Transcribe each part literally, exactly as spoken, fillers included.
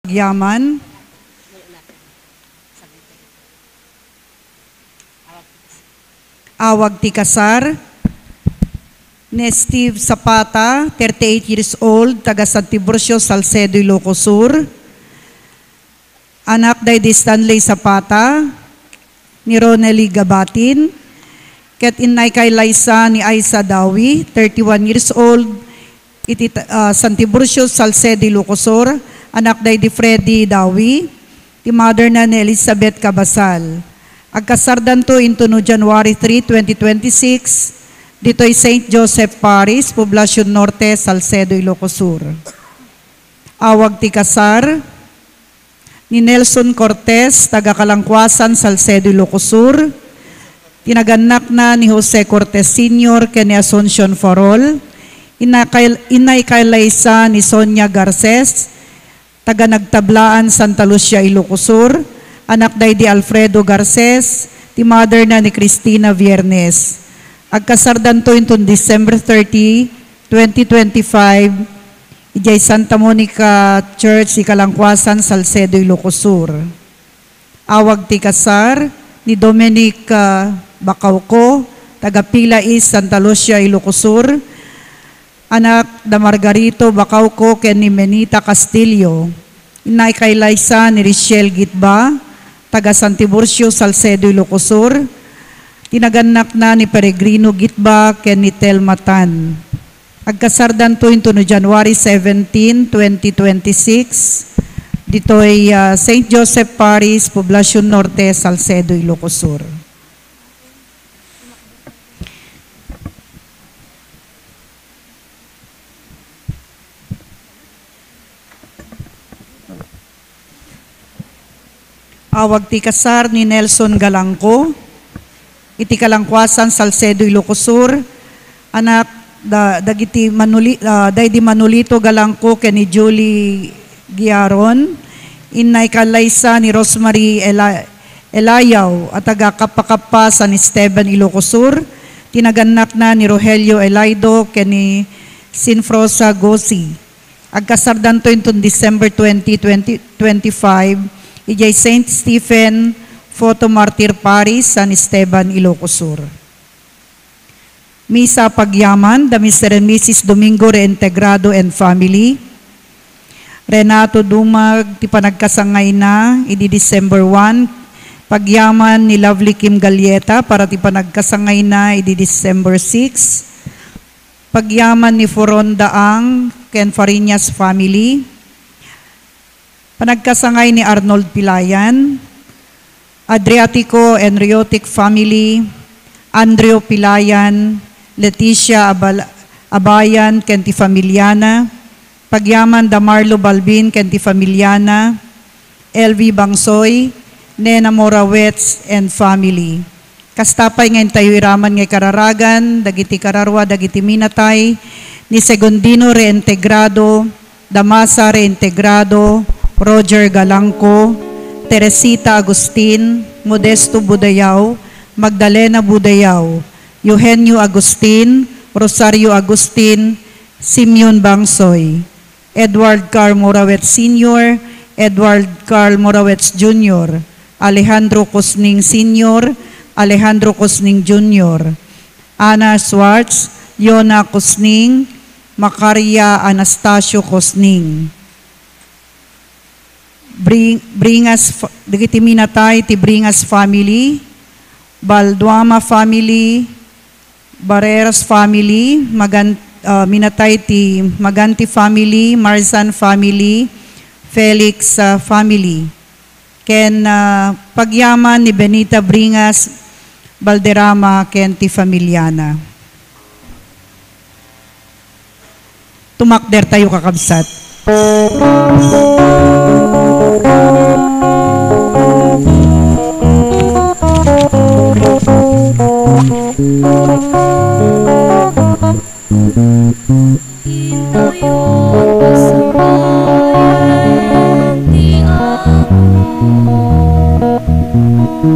Agyaman. Awag ti kasar ni Steve Zapata, thirty-eight years old, taga San Tiburcio, Salcedo, Ilocos Sur. Anak daydi Stanley Zapata, ni Ronely Gabatin, ket inna ikayllaysa ni Aisa Dawi, thirty-one years old, iti ta-, ah, San Tiburcio, Salcedo, Ilocos Sur, anak daydi Freddy Dawi, ti mother na ni Elizabeth Cabasal. Agkasardanto intono January three, twenty twenty-six, ditoy Saint Joseph Parish, Poblacion Norte, Salcedo, Ilocos Sur. Awag ti kasar ni Nelson Cortez, taga Kalangkuasan, Salcedo, Ilocos Sur. Ti nagannakna ni Jose Cortez Senior ken ni Asuncion Farol. Inna kay-, inna ikayllaysa ni Sonia Garces, taga Nagtablaan, Santa Lucia, Ilocos Sur. Anak daydi Alfredo Garces, ti mother na ni Cristina Viernes. Agkasardanto inton December thirty, twenty twenty-five, idiay Santa Monica Church, Ikalangkuasan, Salcedo, Ilocos Sur. Awag ti kasar ni Dominic, ah, Bacauco, taga Pila East, Santa Lucia, Ilocos Sur. Anak da Margarito Bacauco ken ni Menita Castillo. Inna ikayllaysa ni Richelle Gitba, taga San Tiburcio, Salcedo, Ilocos Sur. Ti nagannakna ni Peregrino Gitba ken ni Telma Tan. Agkasardanto intono January seventeen, twenty twenty-six, ditoy, ah, Saint Joseph Parish, Poblacion Norte, Salcedo, Ilocos Sur. Awag ti kasar ni Nelson Galangco, iti Kalangkuasan, Salcedo, Ilocos Sur. Anak da-, dagiti Manuli-, ah, daydi Manolito Galangco ken ni Julie Giaron. Inna ikayllaysa ni Rosemary Ela-, Elayaw a taga Kapakapa, San Esteban, Ilocos Sur. Ti nagannakna ni Rogelio Elaido ken ni Sinfrosa Gosi. Agkasardanto inton December twenty, twenty twenty-five, idiay Saint Stephen Photo Martyr Parish, San Esteban, Ilocos Sur. Misa pagyaman da Mister and Missus Domingo Reintegrado and family. Renato Dumag ti panagkasangayna idi December one, pagyaman ni Lovely Kim Galleta para ti panagkasangayna idi December six. Pagyaman ni Furon Daang ken Fariñas family. Panagkasangay ni Arnold Pilayan, Adriatico and Riotic family, Andrew Pilayan, Leticia Abal-, Abayan ken ti familiana. Pagyaman da Marlo Balbin ken ti familiana. L V Bangsoy, Nena Morawetz and family. Kasta pay nga intayo iraman nga ikararagan dagiti kararua dagiti minatay ni Segundino Reintegrado, Damasa Reintegrado, Roger Galangco, Teresita Agustin, Modesto Budayao, Magdalena Budayao, Eugenio Agustin, Rosario Agustin, Simeon Bangsoy. Edward Carl Morawetz Senior, Edward Carl Morawetz Junior, Alejandro Cosning Senior, Alejandro Cosning Junior, Ana Schwartz, Yona Cosning, Macaria Anastasio Cosning. Bring-, Bringas fa-, dagiti minatay ti Bringas family, Balduama family, Barreras family, Magan-, ah, minatay ti Maganti family, Marzan family, Felix, ah, family. Ken, ah, pagyaman ni Benita Bringas Balderrama ken ti familiana. Tumakder tayo, kakabsat. Intayo pasampayan ti Apo.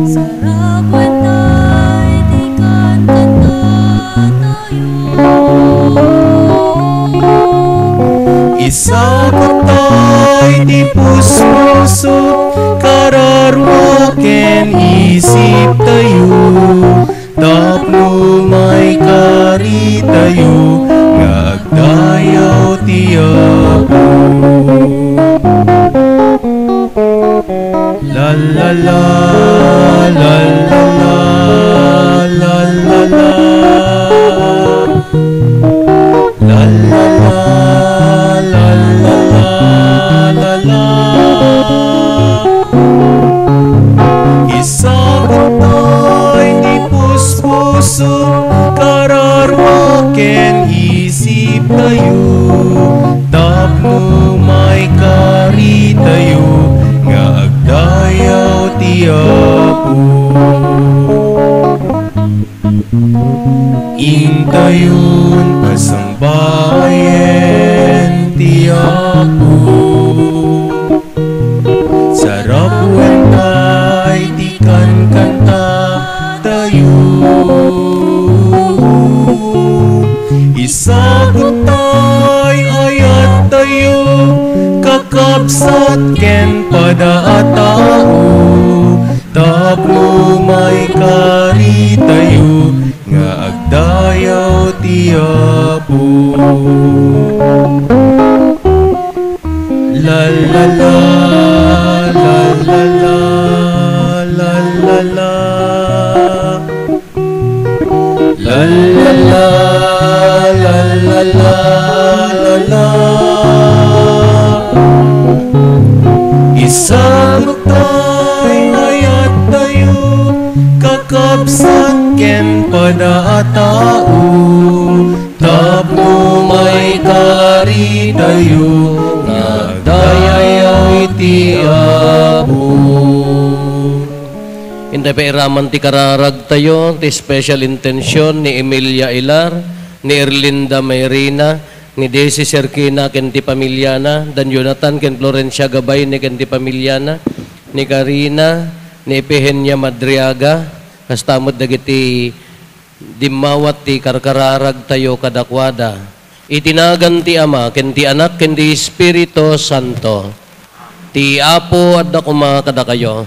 Saragwantay ti kankantatayo. Isagutay ti puso. puso, kararua ken isiptayo, tapno maikaritayo nga agdayaw ti Apo. La la la, la la la, la la la. La la la, la la la, la la. Isagutay ti puspuso, kararua ken isiptayo, tapno maikaritayo nga agdayaw ti Apo. Intayon pasangbayen ti Apo. Sarap wen tay ti kankanta tayo. Isagutay ayat tayo, kakabsat ken pada a tao. Tapno maikaritayo nga agdayaw ti Apo. La la la, la la la, la la la. La la la, la la la, la la. Isagutay ayat tayo, kakabsat ken pada a tao, tapno maikaritayo nga agdayaw ti Apo. Intay pairaman ti kararagtayo, ti special intention ni Emilia Ilar, ni Erlinda Mayrina, ni Daisy Serkina ken ti pamiliana, Dan Jonathan ken Florencia Gabayne ken ti pamiliana, ni Karina, ni Epigenia Madriaga, kasta met dagiti dimmawat ti karkararagtayo kadakuada. Iti nagan ti Ama, ken ti Anak, ken ti Espiritu Santo. Ti Apo adda koma kadakayo.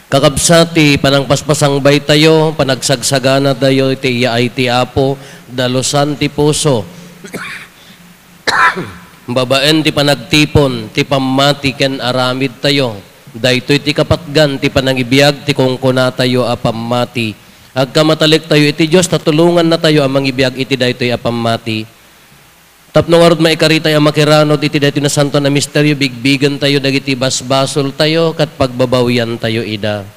Kakabsat ti panangpaspasangbaytayo, panagsagsaganatayo iti yaay ti Apo, dalusan ti puso. Babaen ti panagtipon, ti pammati ken aramidtayo. Daytoy ti kapatgan ti panangibiag ti kunkunatayo a pammati. Agkamatalektayo iti Dios ta tulongannatayo a mangibiag iti daytoy a pammati. Tapno ngarud maikaritay a makiranod iti daytoy nasantoan a misterio, bigbigentayo dagiti basbasoltayo ket pagbabawiantayo ida.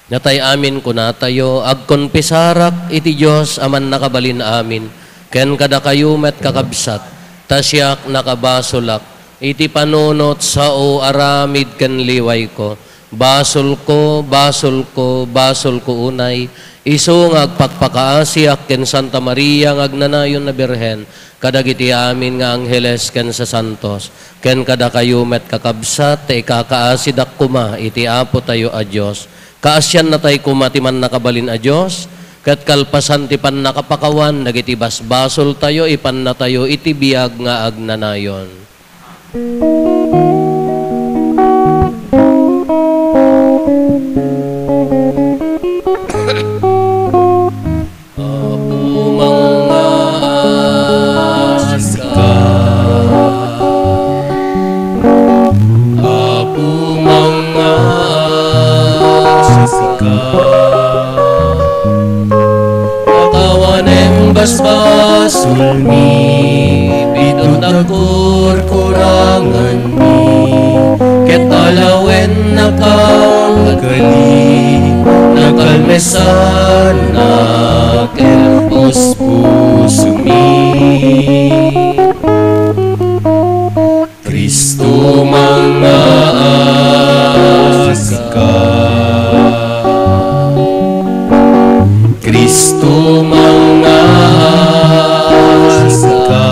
Natay amin kunatayo, agkonpesarak iti Dios a mannakabalin amin, ken kadakayo met, kakabsat, ta siak nakabasolak iti panunot, sao, aramid ken liwayko. Basolko, basolko, basolko unay, isu nga agpakpakaasiak ken Santa Maria nga agnanayon a Birhen, kadagiti amin nga angheles ken sasantos, ken kadakayo met, kakabsat, ta ikakaasidak koma iti Apotayo a Dios. Kaasiannatay koma ti mannakabalin a Dios, ket kalpasan ti pannakapakawan dagiti basbasoltayo, ipannatayo iti biag nga agnanayon. Apo, mangngaasika. Apo, mangngaasika. Pakawanem basbasolmi, bitot nagkurkuranganmi, ket alawen nakanggali, nakalmesan, nakel puspusomi. Cristo, mangngaasika. Cristo, mangngaasika.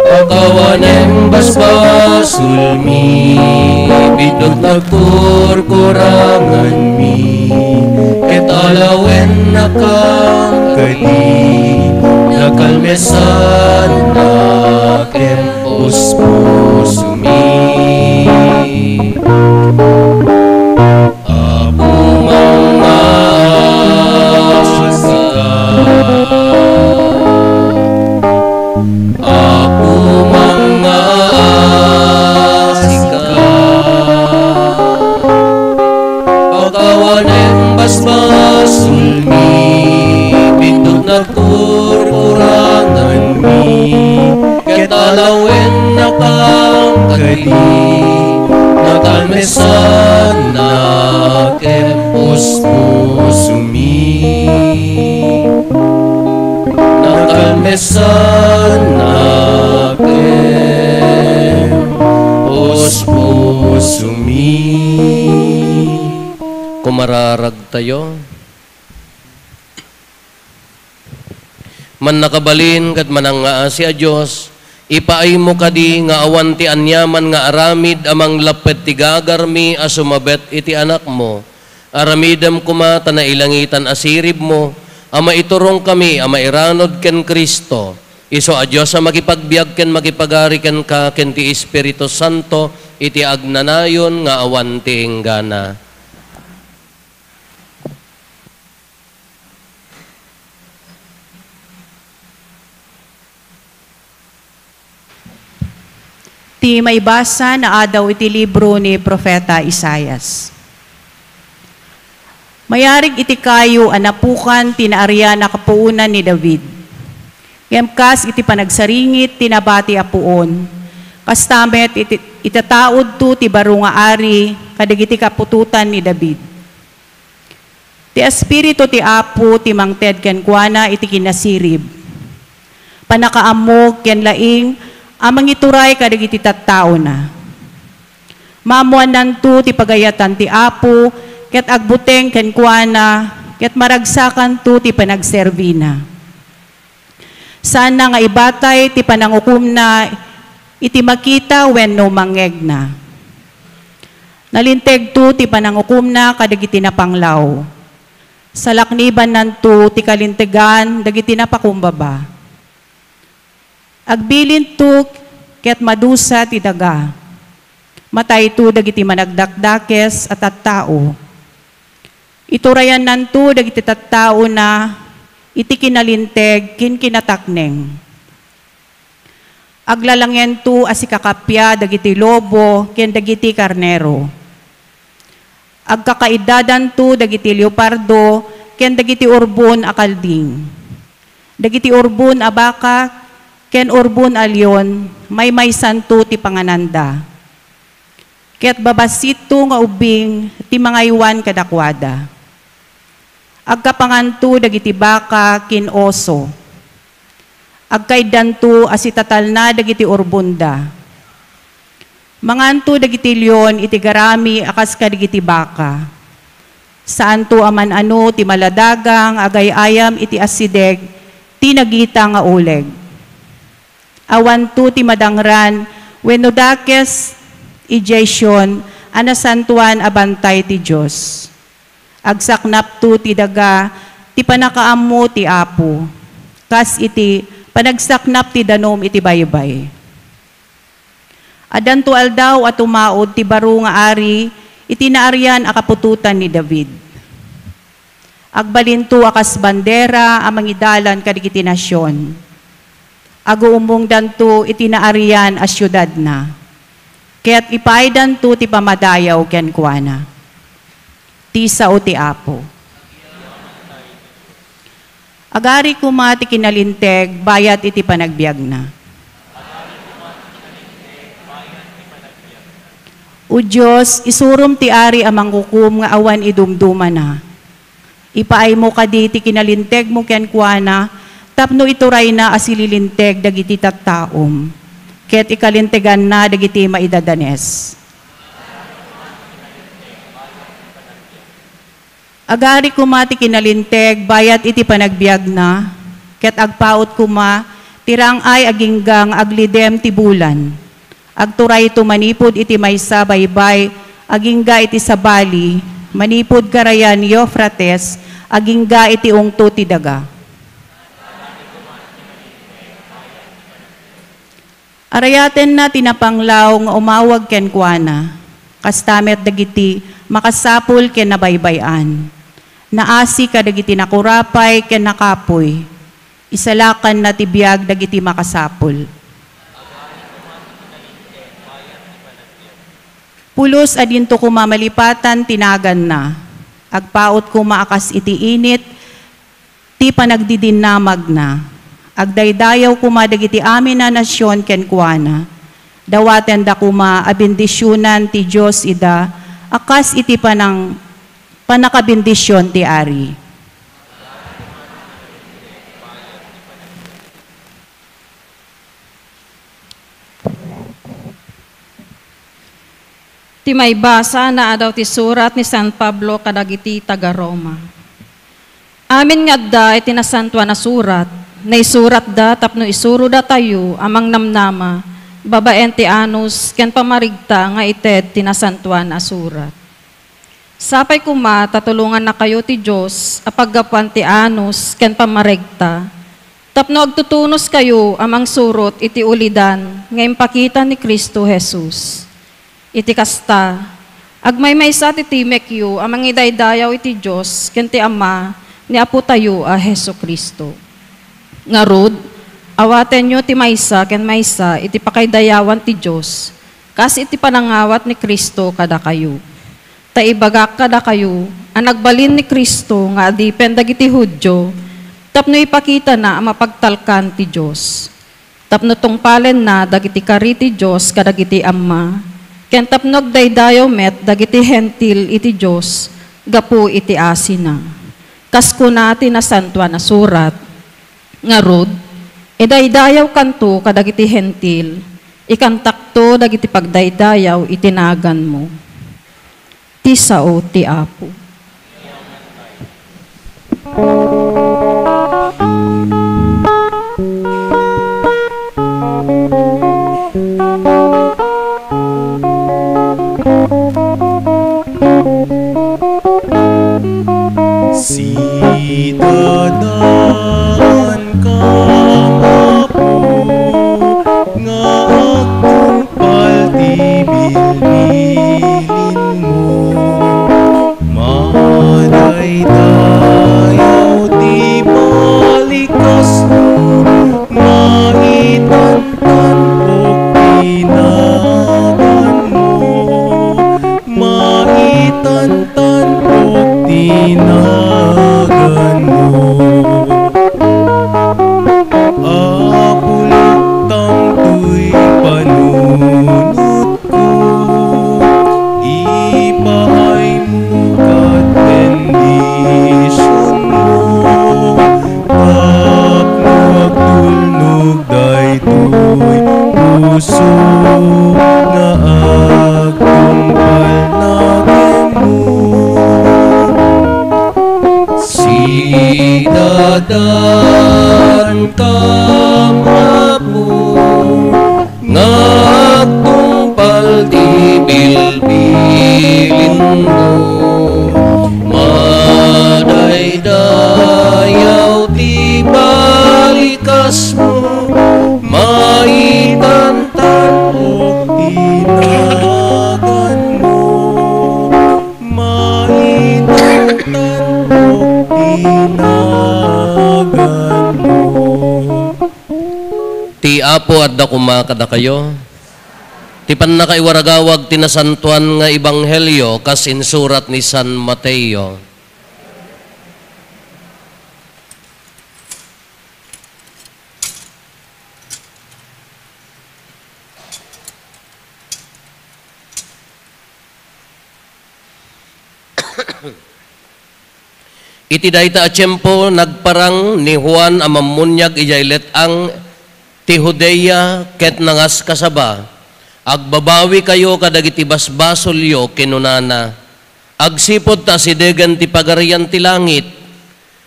Pakawanem basbasolmi, bitot nagkurkuranganmi, ket alawen Kam kadi, nakalmesannakem, puspusomi. Apo, mangngaasi ka. Apo, mangngaasi ka. Pakawanem basbasolmi, pindutnak kurkuranganmi, ket alawennakam kadi, nakalmesannakem, puspusomi. Nakalmesannakem, puspusomi. Kumararagtayo. Mannakabalin ket manangngaasi a Dios, ipaaymo kadi nga awan ti aniaman nga aramid a manglapped ti gagarmi a sumabet iti Anakmo. Aramidem koma ta nailangitan a siribmo a maiturongkami a mairanud ken Cristo. Isu a Dios a makipagbiag ken makipagari kenka ken ti Espiritu Santo iti agnanayon nga awan ti inggana. Ti maibasa naadaw iti libro ni Profeta Isaias. Mayarig iti kayo a napukan ti naarian a kapuonan ni David. Ngem kas iti panagsaringit ti nabati a puon, kasta met iti, itataudto ti baro nga ari kadagiti kaputotan ni David. Ti Espiritu ti Apo ti mangted kenkuana iti kinasirib, pannakaammok ken laing a mangituray kadagiti tattaona. Maammoannanto ti pagayatan ti Apo ket agbuteng kenkuana ket maragsakanto ti panagserbina. Saanna nga ibatay ti panangukomna iti makita wenno mangngegna. Nalintegto ti panangukomna kadagiti napanglaw. Salaknibannanto ti kalintegan dagiti napakumbaba. Agbilinto ket madusa ti daga. Matayto dagiti managdakdakes a tattao. Iturayannanto dagiti tattaona iti kinalinteg ken kinatakneng. Aglalangento a sikakappia dagiti lobo ken dagiti karnero. Agkakaiddadanto dagiti leopardo ken dagiti urbon a kalding. Dagiti urbon a baka ken urbon a leon, maymaysanto ti pangananda. Ket babassitto nga ubbing ti mangaywan kadakuada. Agkapanganto dagiti baka ken oso. Agkaiddanto a sitatalna dagiti urbonda. Manganto dagiti leon iti garami a kas kadagiti baka. Saanto a man-ano ti maladaga nga agay-ayam iti asideg ti nagita nga uleg. Awanto ti madangran wenno dakes idiay Sion a nasantoan a bantay ti Dios. Agsaknapto ti daga ti pannakaammo ti Apo, kas iti panagsaknap ti danum iti baybay. Addanto aldaw a tumaud ti baro nga ari iti naarian a kaputotan ni David. Agbalinto a kas bandera a mangidalan kadagiti nasion. Aguummongdanto iti naarian a siudadna, ket ipaaydanto ti pammadayaw kenkuana. Ti sao ti Apo. Agari koma ti kinalinteg bayat iti panagbiagna. O Dios, isurom ti ari a mangkukom nga awan idumdumana. Ipaaymo kadi ti kinalintegmo kenkuana tapno iturayna a sililinteg dagiti tattaom, ket ikalinteganna dagiti maidadanes. Agari koma ti kinalinteg bayat iti panagbiagna, ket agpaut koma ti rang-ay agingga nga aglidem ti bulan. Agturayto manipud iti maysa baybay agingga iti sabali, manipud karayan Eufrates, agingga iti ungto ti daga. Arayatenna ti napanglaw nga umawag kenkuana, kasta met dagiti makasapul ken nabaybay-an. Naasi kadagiti nakurapay ken nakapuy. Isalakanna ti biag dagiti makasapul. Pulos a dinto koma malipatan ti naganna. Agpaut koma a kas iti init ti panagdidinnamagna. Agdaydayaw koma dagiti amin a nasion kenkuana. Dawatenda koma a bendisionan ti Dios ida a kas iti panang-, pannakabendision ti Ari. Ti maibasa, naadaw ti surat ni San Pablo kadagiti taga-Roma. Amin nga adda iti Nasantoan a Surat, naisuratda tapno isuro datayo a mangnamnama babaen ti anus ken pammarigta nga ited ti Nasantoan a Surat. Sapay koma ta tulongannakayo ti Dios a paggapuan ti anus ken pammaregta, tapno agtutunoskayo a mangsurot iti ulidan nga impakita ni Cristo Jesus. Iti kasta, agmaymaysa ti timekyo a mangidaydayaw iti Dios ken ti Ama ni Apotayo a Jesu-Cristo. Ngarud, awatenyo ti maysa ken maysa iti pakaidayawan ti Dios, kas iti panangawat ni Cristo kadakayo. Ta ibagak kadakayo a nagbalin ni Cristo nga adipen dagiti Judio tapno ipakitana a mapagtalkan ti Dios, tapno tungpalenna dagiti kari ti Dios kadagiti Ama, ken tapno agdaydayaw met dagiti Hentil iti Dios gapu iti asina. Kas kuna ti Nasantoan a Surat, ngarud, idaydayawkanto kadagiti Hentil, ikantakto dagiti pagdaydayaw iti naganmo. Ti sao ti Apo. Sidadaan ka, Apo, nga agtungpal ti bilbilinmo. Madaydayaw ti balikasmo, maitantanpok ti naganmo. Maitantanpok ti naganmo. Apo, luktam toy panunotko, ipaaymo kad bendisionmo, tapno agtulnog daytoy puso nga agtungpalna kenmo. Sidadaan ka, Apo, nga agtungpal ti bilbilinmo. Madaydayaw ti balikasmo, maitantanpok ti naganmo. Maitantanpok ti naganmo. Ti Apo adda koma kadakayo. Ti pannakaiwaragawag ti Nasantoan nga Ebanghelio kas insurat ni San Mateo. Iti dayta a tiempo, nagparang ni Juan a Mammuniag idiay let-ang ti Judea ket nangaskasaba, "Agbabawikayo kadagiti basbasolyo," kinunana, agsipud ta asidegen ti Pagarian ti Langit.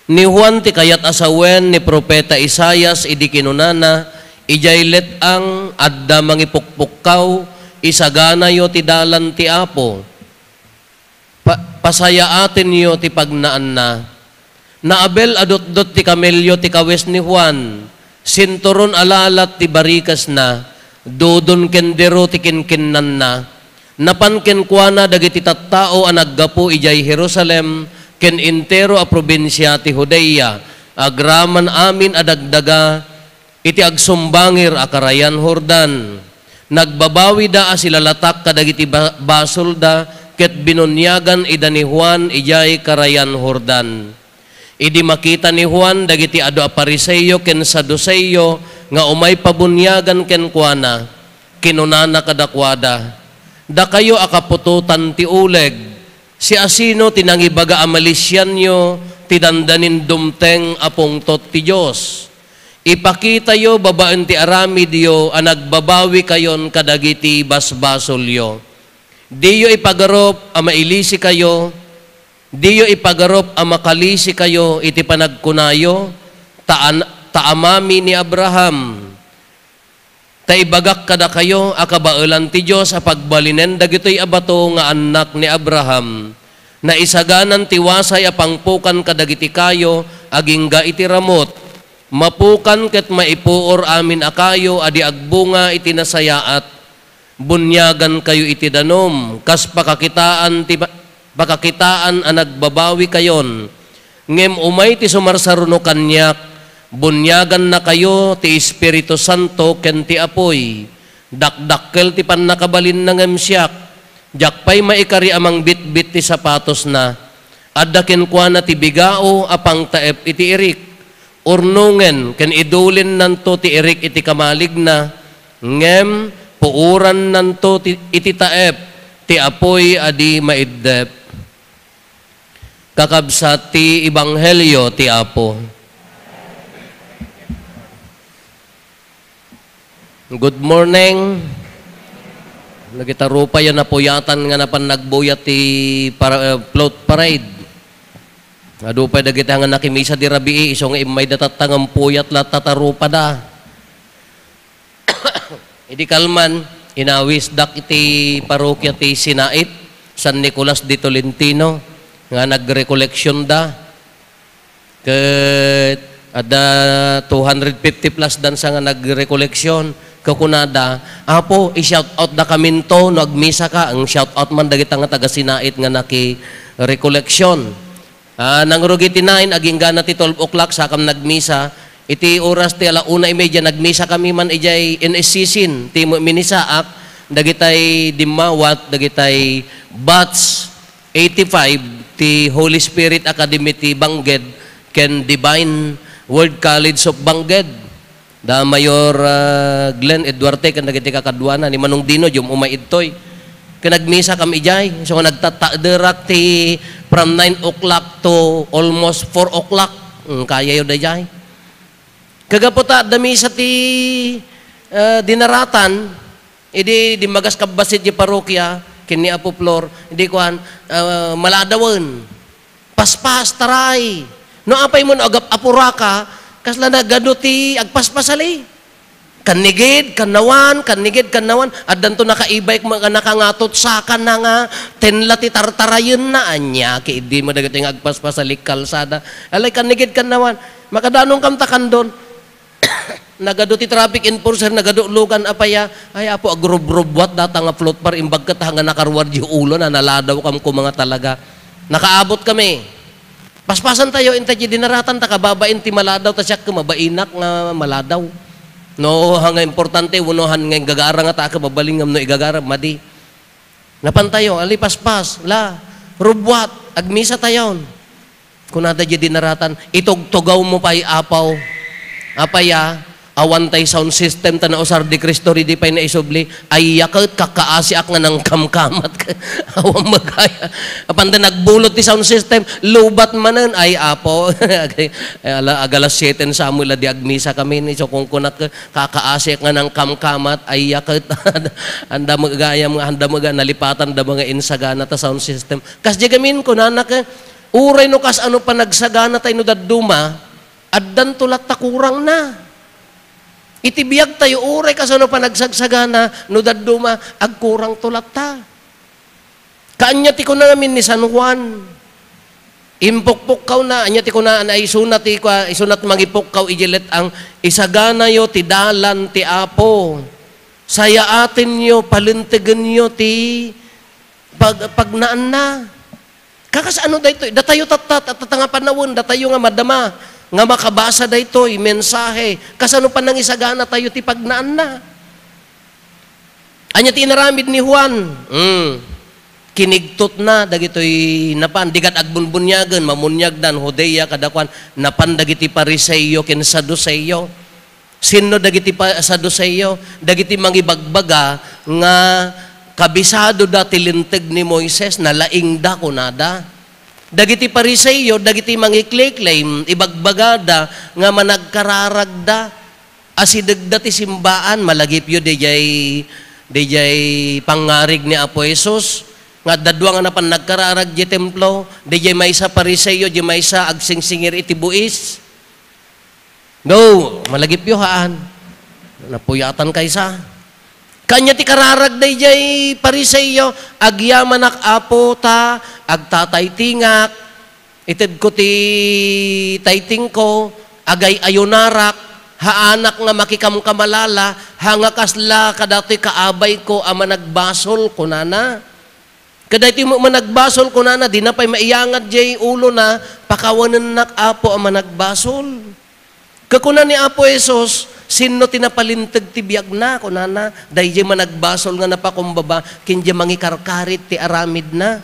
Ni Juan ti kayat a sawen ni profeta Isaias idi kinunana, "Idiay let-ang adda mangipukpukkaw, isaganayo ti dalan ti Apo. Pa-, pasayaatenyo ti pagnaanna. Naabel a dutdot ti kamelio ti kawes ni Juan, sinturon a lalat ti barikesna, dudon ken diro ti kinkinnanna. Napan kenkuana dagiti tattao a naggapu idiay Jerusalem ken entero a probinsia ti Judea, agraman amin a dagdaga iti agsumbangir a karayan Jordan. Nagbabawida a silalatak kadagiti ba-, basolda ket binuniagan ida ni Juan idiay karayan Jordan. Idi makita ni Juan dagiti adu a Fariseo ken Saduceo nga umay pabuniagan kenkuana, kinunana kadakuada, "Dakayo a kaputotan ti uleg, siasino ti nangibaga a malisianyo ti dandanin dumteng a pungtot ti Dios? Ipakitayo babaen ti aramidyo a nagbabawikayon kadagiti basbasolyo. Diyo ipagarup a mailisikayo, diyo ipagarup a makalisikayo iti panagkunayo, ta an-, ta amami ni Abraham. Ta ibagak kadakayo a kabaelan ti Dios a pagbalinen dagitoy a bato nga annak ni Abraham. Naisaganan ti wasay a pangpukan kadagiti kayo agingga iti ramut. Mapukan ket maipuor amin a kayo a di agbunga iti nasayaat. Buniagankayo iti danum, kas pakakitaan ti ba-, pakakitaan a nagbabawikayon. Ngem umay ti sumarsaruno kaniak, buniagannakayo ti Espiritu Santo ken ti apuy. Dakdakkel ti pannakabalinna ngem siak, diak pay maikari a mangbitbit ti sapatosna. Adda kenkuana ti bigao a pangtaep iti irik. Urnongen ken idulinnanto ti irik iti kamaligna, ngem puorannanto ti, iti taep ti apuy a di maiddep." Kakabsat ti Ebanghelio ti Apo. Good morning. Dagita rupayo napuyatan nga napan nagbuyat ti para-, eh, float parade. Adu pay dagita nga nakimisa di rabii, isu nga immayda tatta ngem puyat latta ta rupada. Idi kalman, inawisdak iti parokia ti Sinait, San Nicolas de Tolentino, nga nagrekoleksionda. Ket adda two hundred fifty plus dansa nga nagrekoleksion. Ket kunada, "Apo, i-shout out da kaminto no agmisa ka." Ang shout out man dagita nga taga Sinait nga nakirekoleksion. Ah, nangrugi ti nine, aginggana ti twelve o'clock, sakam nagmisa. Iti oras ti ala una y media, nagmisa kami man idiay N S C C, ti Minisaak, dagitay dimmawat, dagitay batch eighty-five ti Holy Spirit Academy ti Bangged ken Divine Word College of Bangged. Da Mayor, ah, Glenn Eduarte ken dagiti kakaduana, ni Manong Dino, diay umay idtoy. Ket nagmisa kam idiay. So, nagtattaederak ti from nine o'clock to almost four o'clock. Mm, kayayo daydiay. Kagapu ta adda misa ti, ah, dinaratan, idi dimmagas kabbassit diay parokia, ken ni Apo Flor, idi kuan, ah, maladawen. Paspas, taray. No apay mo no agap-, apuraka, kasla nagadu ti agpaspasali. Kannigid, kannawan, kannigid, kannawan. Addanto nakaibaek nga nakangatot sakana nga tenla ti tartarayenna. Ania, ket idi mo dagiti nga agpaspasali kalsada. Alay, kannigid, kannawan. Makadanon kam ta kandon. Nagadu ti traffic enforcer, nagadu lugan, apaya, "Ay, Apo, agrubrubwat data nga float par, imbag ket ha nga nakaruar di ulo na, naladaw kam ko mga talaga." Nakaabot kami. Paspasan tayo, inta di dinaratan, ta kababain ti maladaw, ta siak mabainak nga maladaw. No, ha nga importante, uno han nga igagara nga ta, kababaling ngam no igagara, madi. Napan tayo, ali paspas, la, rubwat, agmisa tayon. Kunada di dinaratan, "Itugtugaw mo pay, Apaw. Apaya, awan tay sound system, ta nausar di Cristo, ridi pay naisubli. Ay, yaket, kakaasiak nga nangkamkamat." Awan magaya. Apanda nagbulot ti sound system, lubat manen, ay, Apo. Ay, ala, agalas siete Samuel, di agmisa kami, ni so kung kunak, kakaasiak nga nangkamkamat, ay, yaket. Anda magayam nga, anda maga, nalipatan da mga insagana ta sound system. Kas di gamin, kunana ka, uray no kas ano panagsagana tayo no dadduma, addanto latta kurangna. Iti biag tayo, uray kas ano panagsagsagana, no dadduma, agkurangto latta. Kaanya ti kuna ngamin ni San Juan, Impukpukkawna, ania ti kunana, isuna ti kua-, isuna ti mangipukkaw idiay let-ang, "Isaganayo ti dalan ti Apo. Sayaatenyo, palentegenyo ti pag-, pagnaanna." Kakas-ano daytoy? Datayo tatta, tatta nga panawen, datayo nga madama, nga makabasa daytoy, mensahe. Kasano panangisagana tayo ti pagnaanna? Ania ti inaramid ni Juan? Hmm. Kinigtotna dagitoy napan. Di ket agbunbuniagen, mamuniagdan, Judea, kadakuan, napan dagiti Fariseo ken Saduceo. Sinno dagiti pa-, Saduceo? Dagiti mangibagbaga nga kabisadoda ti Linteg ni Moises, nalaingda, kunada. Dagiti Fariseo, dagiti mangikleklem, ibagbagada nga managkararagda. Asidegda ti simbaan, malagipyo didiay, didiay pangngarig ni Apo Jesus. Nga adda dua nga napan nagkararag diay templo, didiay maysa Fariseo, diay maysa agsingsingir iti buis. No, malagipyo haan. Napuyatan kaysa. Kanya ti kararag daydiay Fariseo, "Agyamanak, Apo, ta agtataytingak, itedko ti taytingko, agay-ayunarak, haanak nga makikamkamalala, ha nga kasla kadatoy kaabayko a managbasol," kunana. Kadaytoy met managbasol, kunana, dina pay maiyangad diay ulona, "Pakawanennak, Apo, a managbasol." Kakuna ni Apo Jesus, "Sinno ti napalinteg ti biagna?" kunana, "Daydiay managbasol nga napakumbaba ken diay mangikarkarit ti aramidna."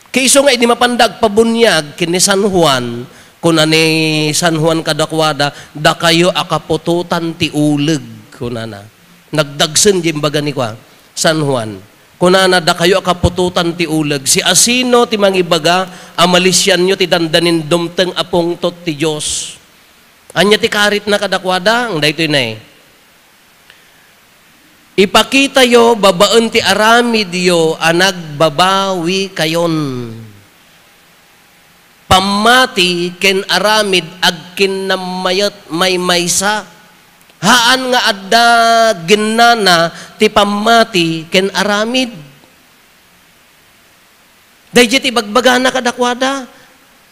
Ket isu nga idi mapanda agpabuniag ken ni San Juan, kuna ni San Juan kadakuada, "Dakayo a kaputotan ti uleg," kunana. Nagdagsen diay imbaga ni kua, San Juan. Kunana, "Dakayo a kaputotan ti uleg, siasino ti mangibaga a malisianyo ti dandanin dumteng a pungtot ti Dios?" Ania ti karitna kadakuada? Ang daytoy na eh. "Ipakitayo babaen ti aramidyo a nagbabawikayon." Pammati ken aramid agkinnammayat maymaysa. Haan nga adda gennana ti pammati ken aramid. Daydiay ti ibagbagana kadakuada.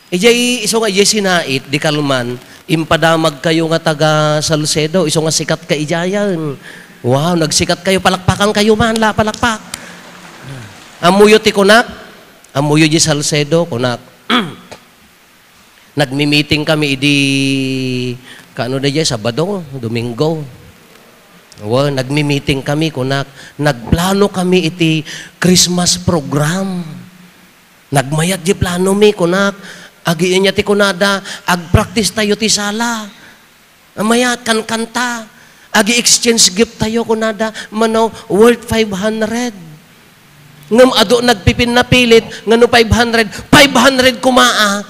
Idiay isu nga idiay sinait, di kalman, impadamagkayo nga taga Salcedo, isu nga sikatkayo idiayen. Wow, nagsikatkayo, palakpakankayo man la, palakpak. Ammoyo ti kunak? Ammoyo di Salcedo, kunak. Nagmi-meeting kami idi, kaano daydiay, Sabado, Domingo. Wa, nagmi-meeting kami, kunak. Nagplano kami iti Christmas program. Nagmayat di plano mi, kunak. Agi-, ania ti kunada, "Agpractice tayo ti sala." Amayat, kankanta. "Agi-exchange gift tayo," kunada, mano, worth five hundred. Ngem adu nagpipinnapilit nga no five hundred, five hundred koma, a.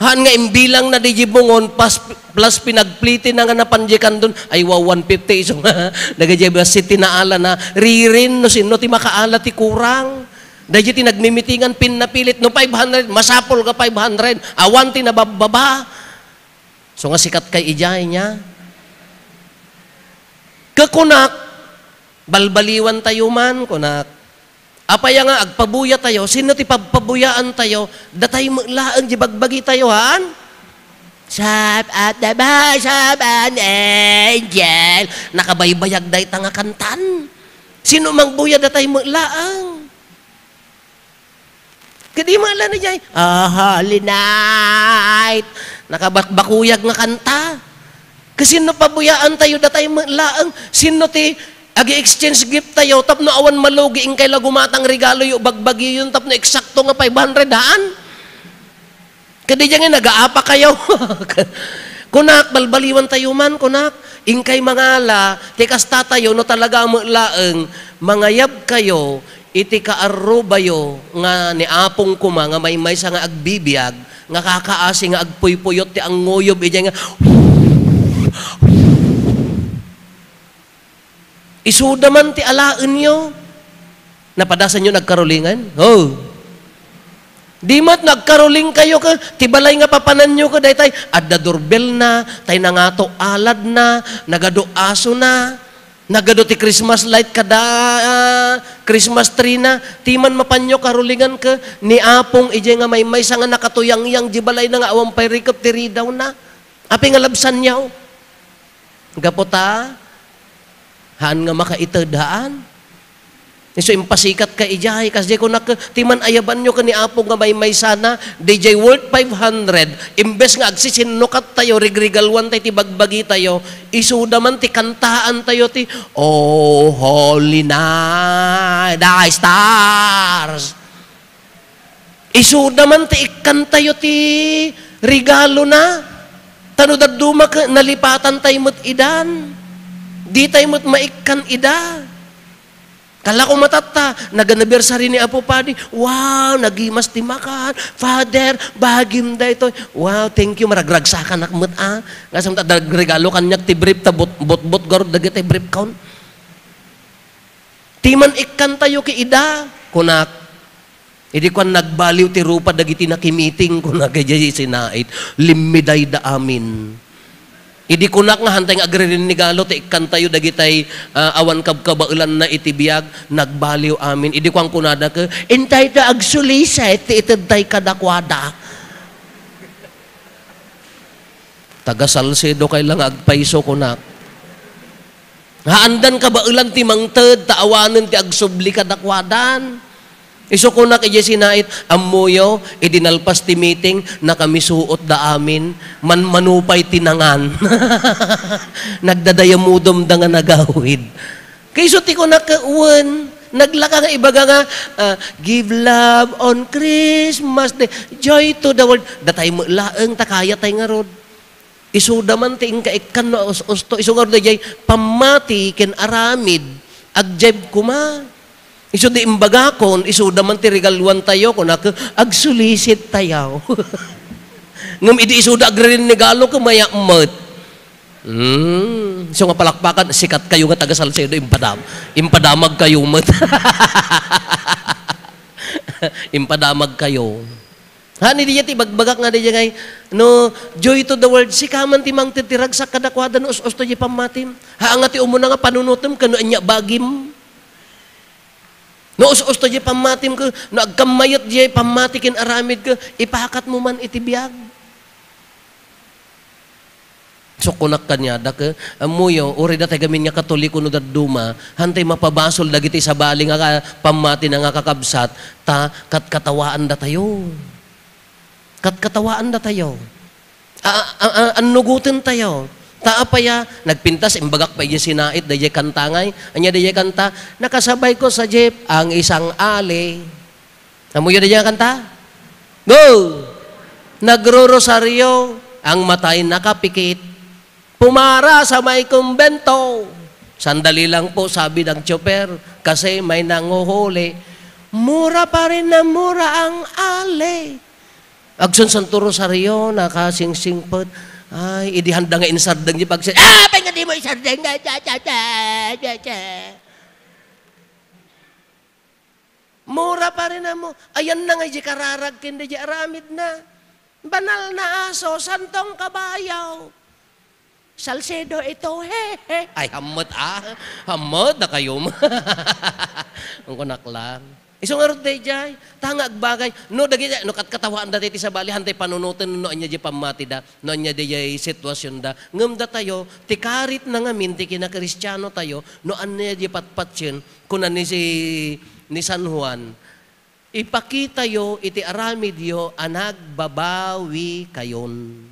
Haan nga imbilangna di bungon, pas-, plus pinagplitna nga napan di kandon, ay, wa, one fifty isu nga. Dagiti bassit ti naalana, ririn, no sinno ti makaala ti kurang. Dagiti nagmimitingan, pinnapilit, no five hundred, masapul nga five hundred, awan ti nababbaba. So nga sikatkayo idiay nia. Kakunak, "Balbaliwan tayo man," kunak. "Apay a nga agpabuya tayo? Sinno ti pabpabuyaan tayo? Datay met laeng di bagbagi tayo, haan?" "Sap at the bottom an angel." Nakabaybayag dayta nga kantan. Sino mangbuya? Datay met laeng. Kadi mala na jay, "Oh, Holy Night." Nakabakbakuyag nga kanta. Kasinno pabuyaan tayo, datay met laeng? Sinno ti agi-exchange gift tayo tapno awan malugi, inkay la gumatang regaloyo, bagbagiyon tapno eksakto nga five hundred, haan? Kadi jay nga nagaapa kayo. Kunak, "Balbaliwan tayo man," kunak. Inkay mangala, ti kasta tayo, no talaga met laeng, mangayab kayo, iti kaarrubayo nga ni Apong koma nga maymaysa nga agbibiag, nga kakaasi nga agpuypuyot ti anguyob, idiay nga, isuda man ti alaenyo. Napadasanyo nagkarolingan? Oh. Di met nagkaroling kayo ka, ti balay nga papananyo ka, daytay, adda doorbell na, tay nangato alad na, nagadu aso na. Nagadu ti Christmas light kada, ah, Christmas tree na, ti man mapanyo karulingan ket ni Apong idiay nga maymaysa nga nakatuyangyang di balayna nga awan pay rikep ti ridawna. Apay nga labsanyo? Gapu ta, haan nga makaited, haan. Isu impasikat ka idiay, kas di kunak, ti man ayabanyo ken ni Apo nga maymaysana, didiay worth five hundred, imbes nga agsisinnukat tayo, rigrigaluan tayo ti bagbagi tayo, isuda man ti kantaan tayo ti, "Oh, Holy Night, the stars." Isuda man ti ikkantayo ti regalona. Ta no dadduma ket nalipatan tayo met idan. Di tayo met maikkan ida. Kala ko matatta, nag-anniversary ni Apo Padi. Wow, nagimas ti makan. Father, bagim daytoy. Wow, thank you. Maragragsakanak met, ah. Nga samta, nagregalo kaniak ti brief ta bot-, botbot garud dagiti brief kon. Ti man ikkantayo ki ida, kunak. Idi kuan, nagbaliw ti rupa dagiti nakimiting, kunak, idiay sinait. Limmidayda amin. Idi kunak nga hantay nga agririnigalo ti ikkantayo dagitay, ah, awan kabkabaelanna iti biag, nagbaliw amin. Idi kuan kunada ket, "Intayda agsulisit ti itedtay kadakuada." Taga Salcedo kay la nga agpayso, kunak. Haandan kabaelan ti mangted, ta awanen ti agsubli kadakuadan. Isu kunak idiay sinait, "Ammoyo, idi nalpas ti meeting, nakamisuotda amin, manmanupay ti nangan." Nagdadayamudomda nga nagawid. Kayso ti kunak, wen, naglaka nga ibaga nga, ah, "Give love on Christmas Day, joy to the world." Datay met laeng, ta kayatay ngarud. Isuda man ti inka ikkan no us-usto. Isu ngarud daydiay pammati ken aramid, agjaib koma. Isu di imbagakon, isuda man ti regaluan tayo, kunak, agsulisit tayo. Ngem idi isuda agririnigalo, kumayak met. Hmm. Isu nga palakpakan, sikat kayo nga taga Salcedo, impadam-, impadamag kayo met. Impadamag kayo. Ha, ni diya ti ibagbagak nga diya ngay, no, joy to the world, sika man ti mangted ti ragsak kadakuada no us-usto diay pammatim. Ha, nga ti umuna nga panunutem, kano anya bagim. No us-usto diay pammatim ket, no agkammayat diay pammati ken aramid ket, ipakat mo man iti biag. Isu kunak kaniada ket, ammoyo, uray datay gamin nga Katoliko no dadduma, hantay mapabasol dagiti sabali nga ka-, pammatina nga kakabsat, ta katkatawaandatayo. Katkatawaandatayo. A-, a-, a-, annugotentayo. Ta apay a, nagpintas, imbagak pay diay sinait, daydiay kanta ngay. Ania daydiay kanta? Nakasabayko sa jeep ang isang ali. Ammoyo daydiay nga kanta? Go! Nagrorosaryo ang matay nakapikit. Pumara sa may kumbento. "Sandali lang po," sabi ng tsoper, "kasi may nanguhuli." Mura pa rin na mura ang ali. Agsun-Santo Rosario, nakasingsingpet. Ay, idi handa nga insardeng diay pagsi-, "Ah, apay nga di mo isardeng?" Mura pa rin mo. Ayan na nga, di kararag, ken di aramid na. Banal na aso, santong kabayo. Salcedo ito, he, he. Ay, hammet, ah. Hammet na kayo. Ang kunak lang. Isu ngarud daydiay, ta nga agbagay. No, dagiti, no, katkatawaan dati ti sabali, hantay panunoten, no, anya di pammatida, no, anya di sitwasyonda. Ngem datayo, ti karit na ngamin, ti kinakristiano tayo, no, anya di patpatien, kuna ni si, ni San Juan, "Ipakitayo iti aramidyo a nagbabawi kayon."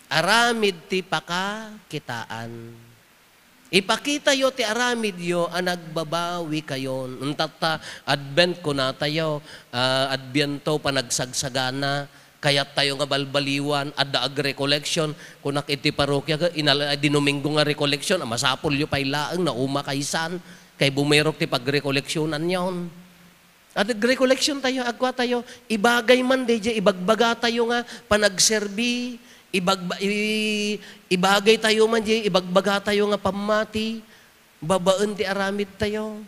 Aramid ti pakakitaan. Ipakitayo ti aramidyo a nagbabawi kayon. Untatta, Advent kunatayo, ah, Adviento, panagsagsagana, kayat tayo nga balbaliwan, adda ag-recollection. Kunak iti parokya, inal-, di Domingo nga recollection, a, masapulyo pay laeng, nauma kaysan, kay bumirok ti pagrecollectionan yon. At nagrecollection tayo, agkua tayo, ibagay man daydiay, ibagbaga tayo nga panagserbi, ibagba-, i-, ibagay tayo man diay, ibagbaga tayo nga pammati, babaen ti aramid tayo.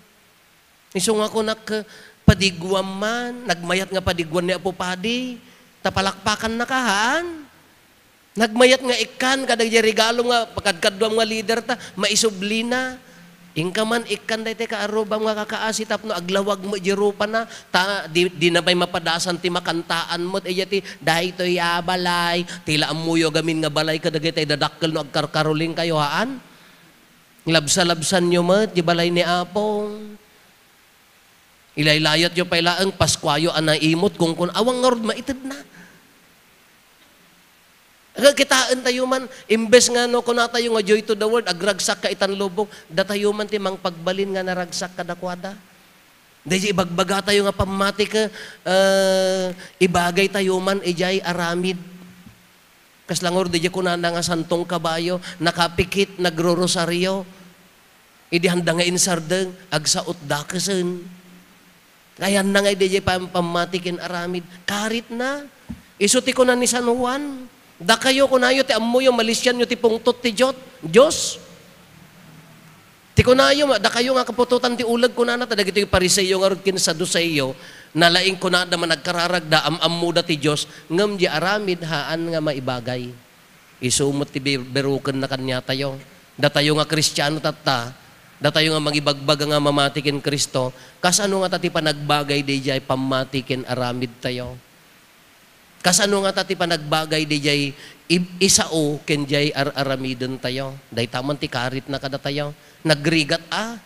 Isu nga kunak, padiguam man, nagmayat nga padiguan ni Apo Padi, ta palakpakan na ka, haan? Nagmayat nga ikkan kadagiti regalo nga pakadkaduam nga leader ta, maisublina. Inka man ikkan daytoy kaarrubam nga kakaasi tapno aglawag met di rupana, ta di, di na pay mapadasan ti makantaan met, iya ti, "Daytoy a balay, ti la ammoyo gamin nga balay kadagitay dadakkel no agkarkaruling kayo, haan? Labsa-labsanyo met di balay ni Apo." Ilaylayatyo pay laeng, Paskuayo a naimot, kunkun-, awan ngarud maitedna. Aga, kitaentayo man, imbes nga no, kunatayo nga joy to the world, agragsak ka itan lubong, datayo man ti mangpagbalin nga naragsak kadakuada. Daydi ibagbagatayo nga pammati ket, eh, ibagaytayo man idiay aramid. Kasla ngarud, diay kunana nga santong kabayo, nakapikit, nagrorosario. Idi handa nga insardeng, agsao ti dakesen. Ayanna nga idi pam-, pammati ken aramid. Karitna. Isu ti kuna ni San Juan, "Dakayo, kunayo, ti ammoyo, malisianyo ti pungtot ti Diot-, Dios." Ti kunayo, ma-, dakayo nga kaputotan ti uleg, kunana, ta dagitoy Fariseo ngarud ken Saduceo, nalaing kunada, managkararagda, am-ammoda ti Dios, ngem di aramid, haan nga maibagay. Isu met ti bi-, birukenna kaniatayo. Datayo nga Kristiano tatta, datayo nga mangibagbaga nga mamati ken Cristo, kasano ngata ti panagbagay daydiay pammati ken aramidtayo? Kasano ngata ti panagbagay daydiay ib-, isao ken diay ar-aramidentayo? Dayta man ti karitna kadatayo. Nagrigat a.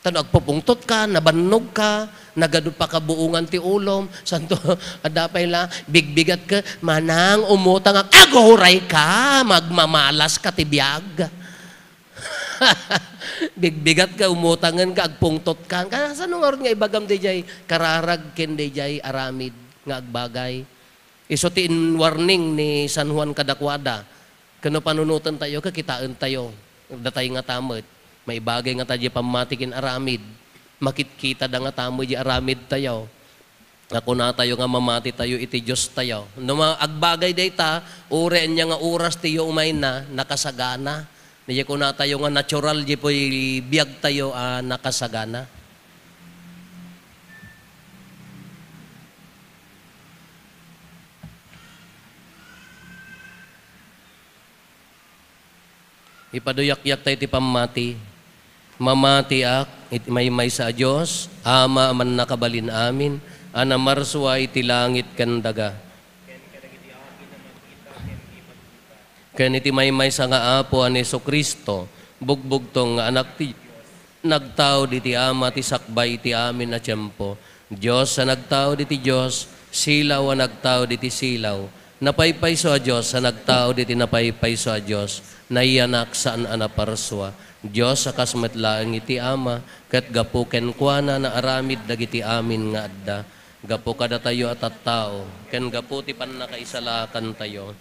Ta no agpupungtot ka, nabannog ka, nagadu pakabuongan ti ulom, santo, adda pay la, bigbigat ka, "Manang, umutang ak-," aguray ka, magmamalas ka ti biag. Bigbigat ka, umutangen ka, agpungtot ka. Kasano ngarud nga ibagam daydiay kararag ken daydiay aramid nga agbagay? Isu ti in-warning ni San Juan kadakuada. Ken no panunotentayo, kakitaentayo. Datay ngata met, maibagay ngata diay pammati ken aramid. Makitkitada ngata met diay aramidtayo. Nga kunatayo nga mamatitayo iti Diostayo. No ma-, agbagay dayta, uray ania nga oras ti iyo umayna, nakasagana. Diay kunatayo nga natural diay biagtayo a nakasagana. Ipaduyakyak tayo ti pammati. Mamatiak iti maymaysa a Dios, Ama a mannakabalin amin, a namarsua iti langit ken daga. Ken iti maymaysa nga Apo a ni Jesu-Cristo, bugbugtong nga Anak ti Dios, nagtaud iti Ama ti sakbay iti amin a tiempo. Dios a nagtaud iti Dios, silaw a nagtaud iti silaw, napaypayso a Dios a nagtaud iti napaypayso a Dios, nayanak saan a naparsua. Dios a kas met laeng iti Ama, ket gapu kenkuana naaramid dagiti amin nga adda. Gapu kadatayo a tattao, ken gapu ti pannakaisalakantayo,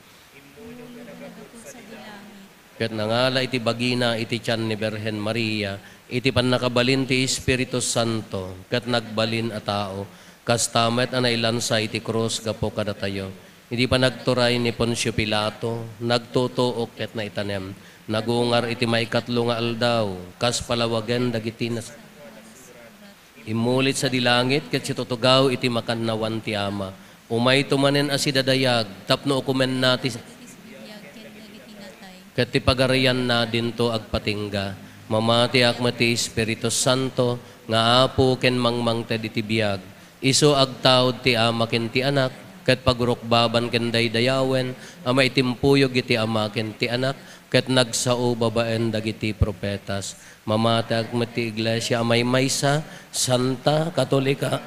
ket nangala iti bagina iti tian ni Birhen Maria, iti pannakabalin ti Espiritu Santo, ket nagbalin a tao. Kasta met a nailansa iti krus gapu kadatayo. Iti panagturay ni Poncio Pilato, nagtutuok ket naitanem. Nagungar iti maikatlo nga aldaw, kas palawagen dagiti nas-, Immulit sadi langit ket situtugaw iti makannawan ti Ama. Umayto manen a sidadayag tapno ukomenna ti ket ti pagarianna dinto agpatingga. Mamatiak met ti Espiritu Santo nga Apo ken mangmangted iti biag. Isu agtaud ti Ama ken ti Anak, ket pagrukbaban ken daydayawen a maitimpuyog iti Ama ken ti Anak, ket nagsao babaen dagiti profetas. Mamatiak met ti Iglesia a maymaysa, santa, katolika.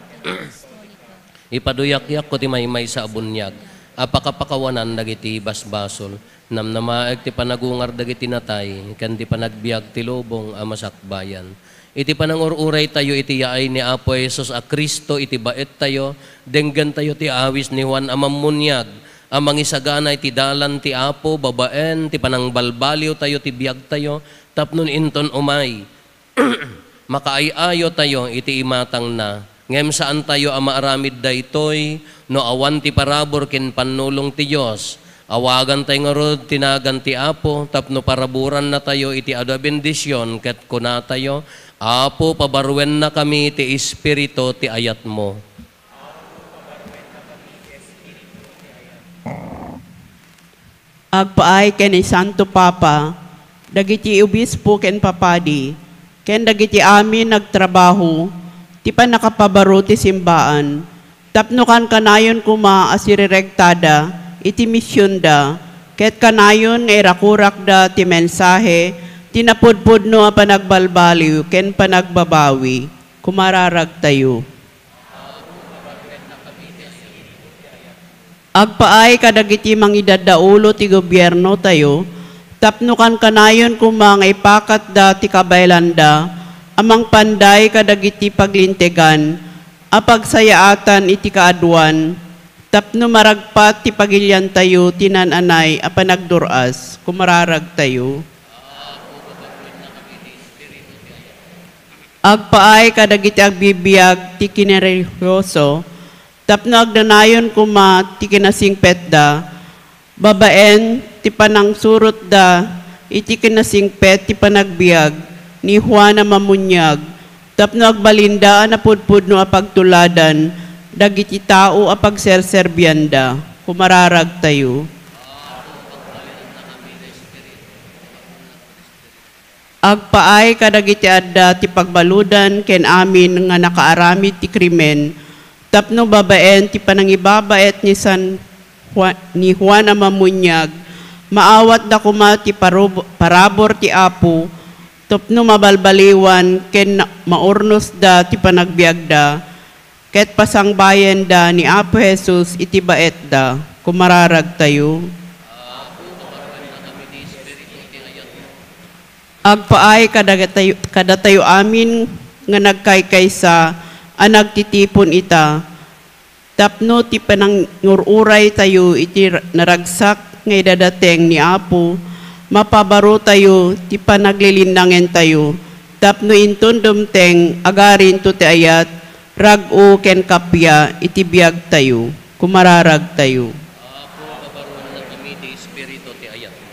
Ipaduyakyakko ti maymaysa a buniag a pakapakawanan dagiti basbasol. Namnamaek ti panagungar dagiti natay ken ti panagbiag ti lubong a masakbayan. Iti panangur-uraytayo iti yaay ni Apo Jesus a Cristo iti baettayo, denggentayo ti awis ni Juan a Mammuniag a mangisagana iti dalan ti Apo babaen ti panangbalbaliwtayo ti biagtayo tapno inton umay makaay-ayotayo iti imatangna, ngem saantayo a maaramid daytoy no awan ti parabur ken pannulong ti Dios. Awagantay ngarud ti nagan ti Apo tapno paraburannatayo iti adu a bendision ket kunatayo, "Apo, pabarruennakami ti Espiritu ti ayatmo." Agpaay ken ni Santo Papa, dagiti obispo ken papadi, ken dagiti amin nagtrabaho ti pannakapabaro ti simbaan, tapno kankanayon koma a sirirektada iti misionda, ket kanayon nga irakurakda ti mensahe ti napudpudno a panagbalbaliw ken panagbabawi. Kumararagtayo. Agpaay kadagiti mangidaddaulo ti gobiernotayo, tapno kankanayon koma nga ipakatda ti kabaelanda a mangpanday kadagiti paglintegan a pagsayaatan iti kaaduan, tapno maragpat ti pagiliantayo ti naan-anay a panagdur-as. Kumararagtayo. Agpaay kadagiti agbibiag ti kinarelihioso, tapno agnanayon koma ti kinasingpetda, babaen ti panangsurotda iti kinasingpet ti panagbiag ni Juan a Mamuniag, tapno agbalinda a napudpudno a pagtuladan dagiti tao a pagserserbianda. Kumararagtayo. Agpaay kadagiti adda ti pagbaludan ken amin nga nakaaramid ti krimen, tapno babaen ti panangibabaet ni San Juan, ni Juan a Mamuniag, maawatda koma ti parub-, parabur ti Apo, tapno mabalbaliwan ken maurnosda ti panagbiagda, ket pasangbayenda ni Apo Jesus iti baetda. Kumararagtayo. Agpaay kadagatayo-, kadatayo amin nga nagkaykaysa a nagtitipon ita, tapno ti panangur-uraytayo iti ra-, naragsak nga idadateng ni Apo, mapabarotayo ti panaglilinnangentayo, tapno inton dumteng, agarinto ti ayat, rag-o ken kappia iti biagtayo. Kumararagtayo. Apo, pabaruenna kami ti Espiritu ti ayatmo.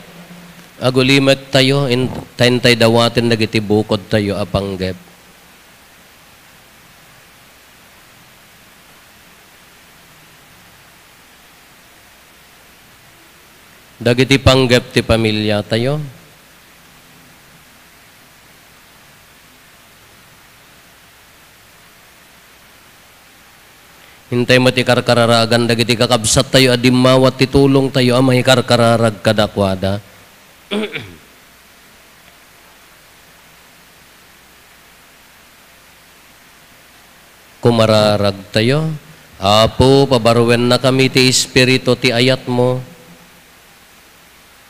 Agulimektayo, in-, ta intay dawaten dagiti bukodtayo a panggep. Dagiti panggep ti pamiliatayo. Intay met ikarkararagan dagiti kakabsattayo a dimmawat ti tulongtayo a mangikarkararag kadakuada. Kumararagtayo. Apo, pabaruen-nakami ti Espiritu ti ayatmo.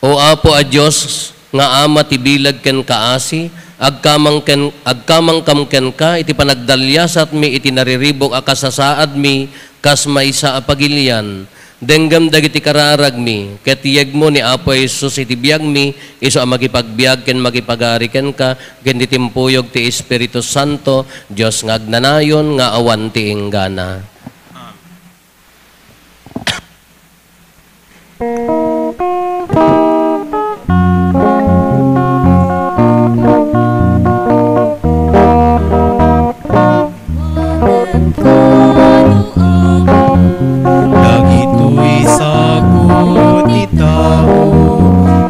O Apo a Dios, nga Ama ti bileg ken kaasi, agkamang ken-, agkamangkam kenka iti panagdaliasatmi iti nariribuk a kasasaadmi kas maysa a pagilian. Denggem dagiti kararagmi, ket yegmo ni Apo Jesus iti biagmi, isu a makipagbiag ken makipagari kenka, ken ti timpuyog ti Espiritu Santo, Dios nga agnanayon nga awan ti inggana. Amen. Dagitoy sagut ti tao,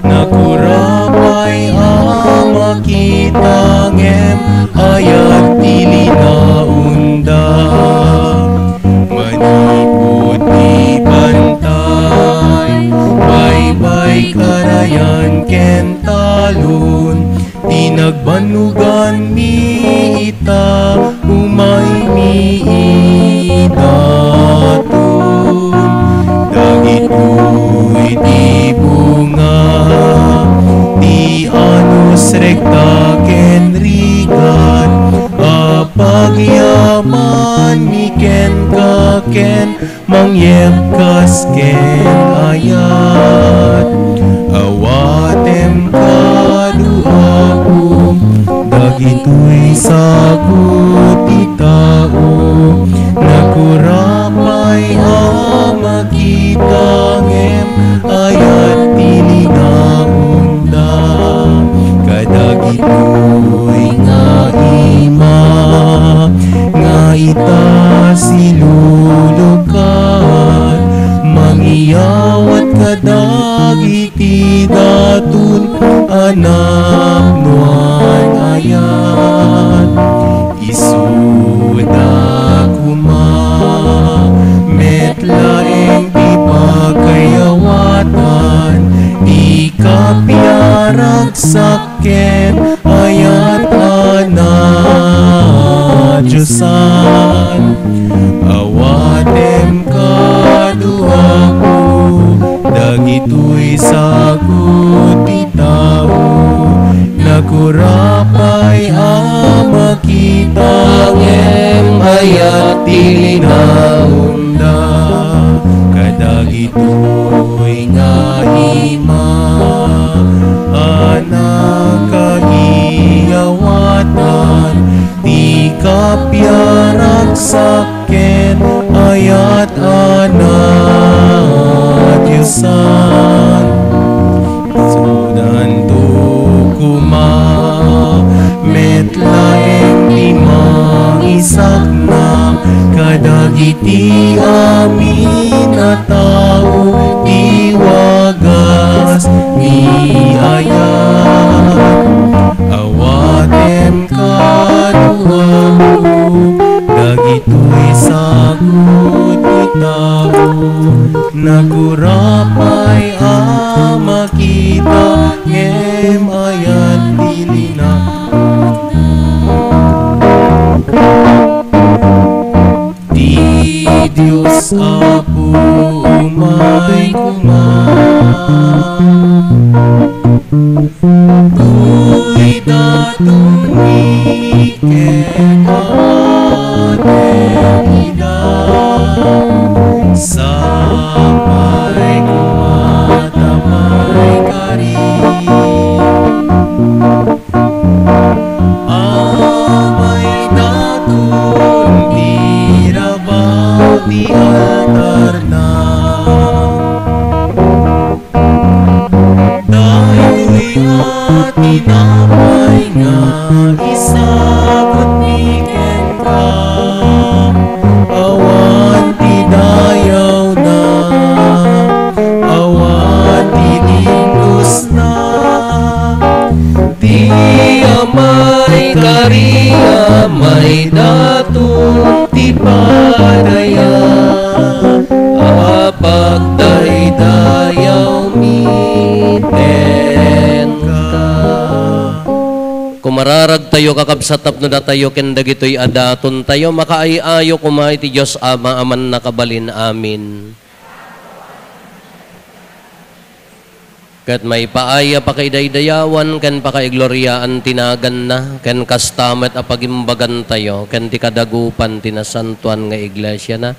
nakurapay a makita ngem ayat ti linaonda. Manipud ti bantay, baybay, karayan ken talon, ti nagbannoganmi ita, umaymi idaton. Dagitoy ti bunga ti anus rekta ken rigat a pagyamanmi kenka ken mangyebkas ken ayat. Awatem kadu, Apo, dagitoy sagut ti tao, nakurapay a makita ngem ayat ti linaonda. Kadagitoy nga ima nga ita silulukat, mangiyawat kadagiti daton a napnoan ayat. Ragsak ken ayat a nadiosan, awatem kaduako, dagitoy sagut ti tao, nakurapay a makita, ngem ayat ti linaon da, kadagitoy nga ima a nakaiyawatan, ti kapiaragsak ken ayat a nadiosan. Sudanto koma met laeng ti mangisakna kadagiti amin a tao ti wagas ni ayat. Awatem kaduako, dagitoy sagut ti tao, nakurapay a makita, ngem ayat ti lina. Ti Dios Apo, umay koma. Daytoy daton mi ket awatem ida. Sapay koma ta maikari. Amay daton ti rabaw ti altarna. Daytoy a tinapay nga isagut mi kenka, awan ti dayawna, awan ti dindosna. Ti Amay kari, Amay daton ti padaya, a pagdaydayawmi kenka. Kumararagtayo, kakabsat, tapno datayo ken dagitoy a datontayo, makaay-ayo koma iti Dios Ama a Mannakabalin. Amen. Ket maipaay a pakaidaydayawan ken pakaigloriaan ti naganna, ken kasta met a pagimbagantayo ken ti kadagupan ti nasantoan nga iglesiana.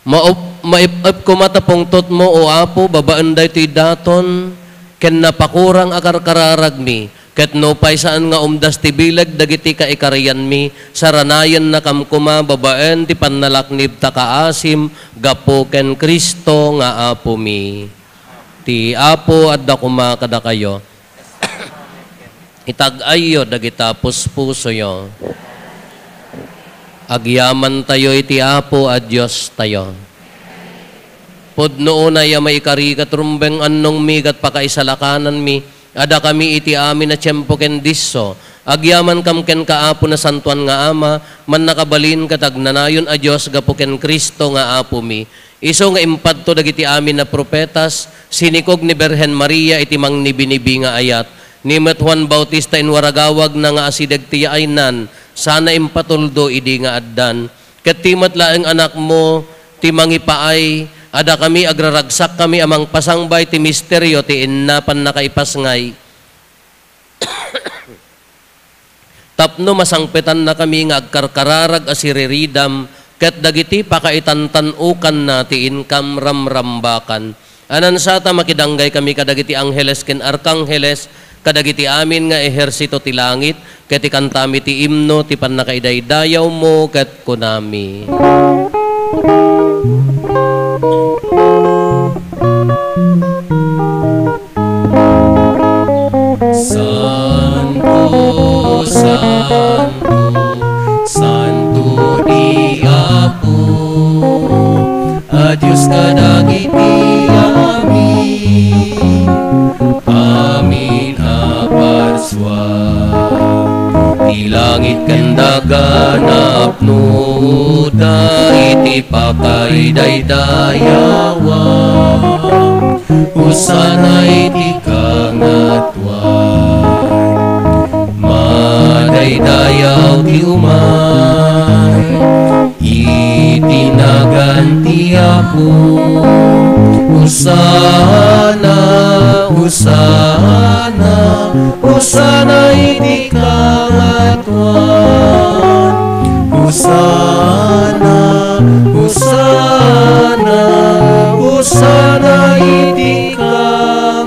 Maop-, maip-ep koma ta pungtotmo, O Apo, babaen daytoy daton ken napakurang a karkararagmi, ket nupay saan nga umdas ti bileg dagiti kaikarianmi, saranayennakam koma babaen ti pannalaknib ta kaasim gapu ken Cristo nga Apomi. Ti Apo adda koma kadakayo. Itag-ayyo dagita puspusoyo. Agyamantayo iti Apo a Diostayo. Pudno unay a maikari ket rumbeng annongmi ket pakaisalakananmi, a dakami iti amin a tiempo ken disso, agyamankam kenka, Apo, Nasantoan nga Ama, Mannakabalin ket Agnanayon a Dios gapu ken Cristo nga Apomi. Isu nga impatto dagiti amin a profetas, sinikog ni Birhen Maria iti mangnibinibi nga ayat. Ni met Juan Bautista inwaragawagna nga asideg ti yaaynan, sana impatuldo idi nga addan. Ket ti met laeng Anakmo ti mangipaay, a dakami agraragsakkami a mangpasangbay ti misterio ti inna pannakaipasngay. Tapno masangpetannakami nga agkarkararag a siriridam ket dagiti pakaitantan-okanna ti inkam ramrambakan. Anansata, makidanggaykami kadagiti angheles ken arkangheles, kadagiti amin nga ehersito ti langit, ket ikantami ti imno ti pannakaidaydayawmo ket kunami. Santo, santo, santo ti Apo a Dios kadagiti amin, amin a parsua. Ti langit ken daga napnoda iti pakaidaydayawa. Hosanna iti kangat Hosanna, Hosanna iti kangatoan. Hosanna, Hosanna, Hosanna iti kangatoan.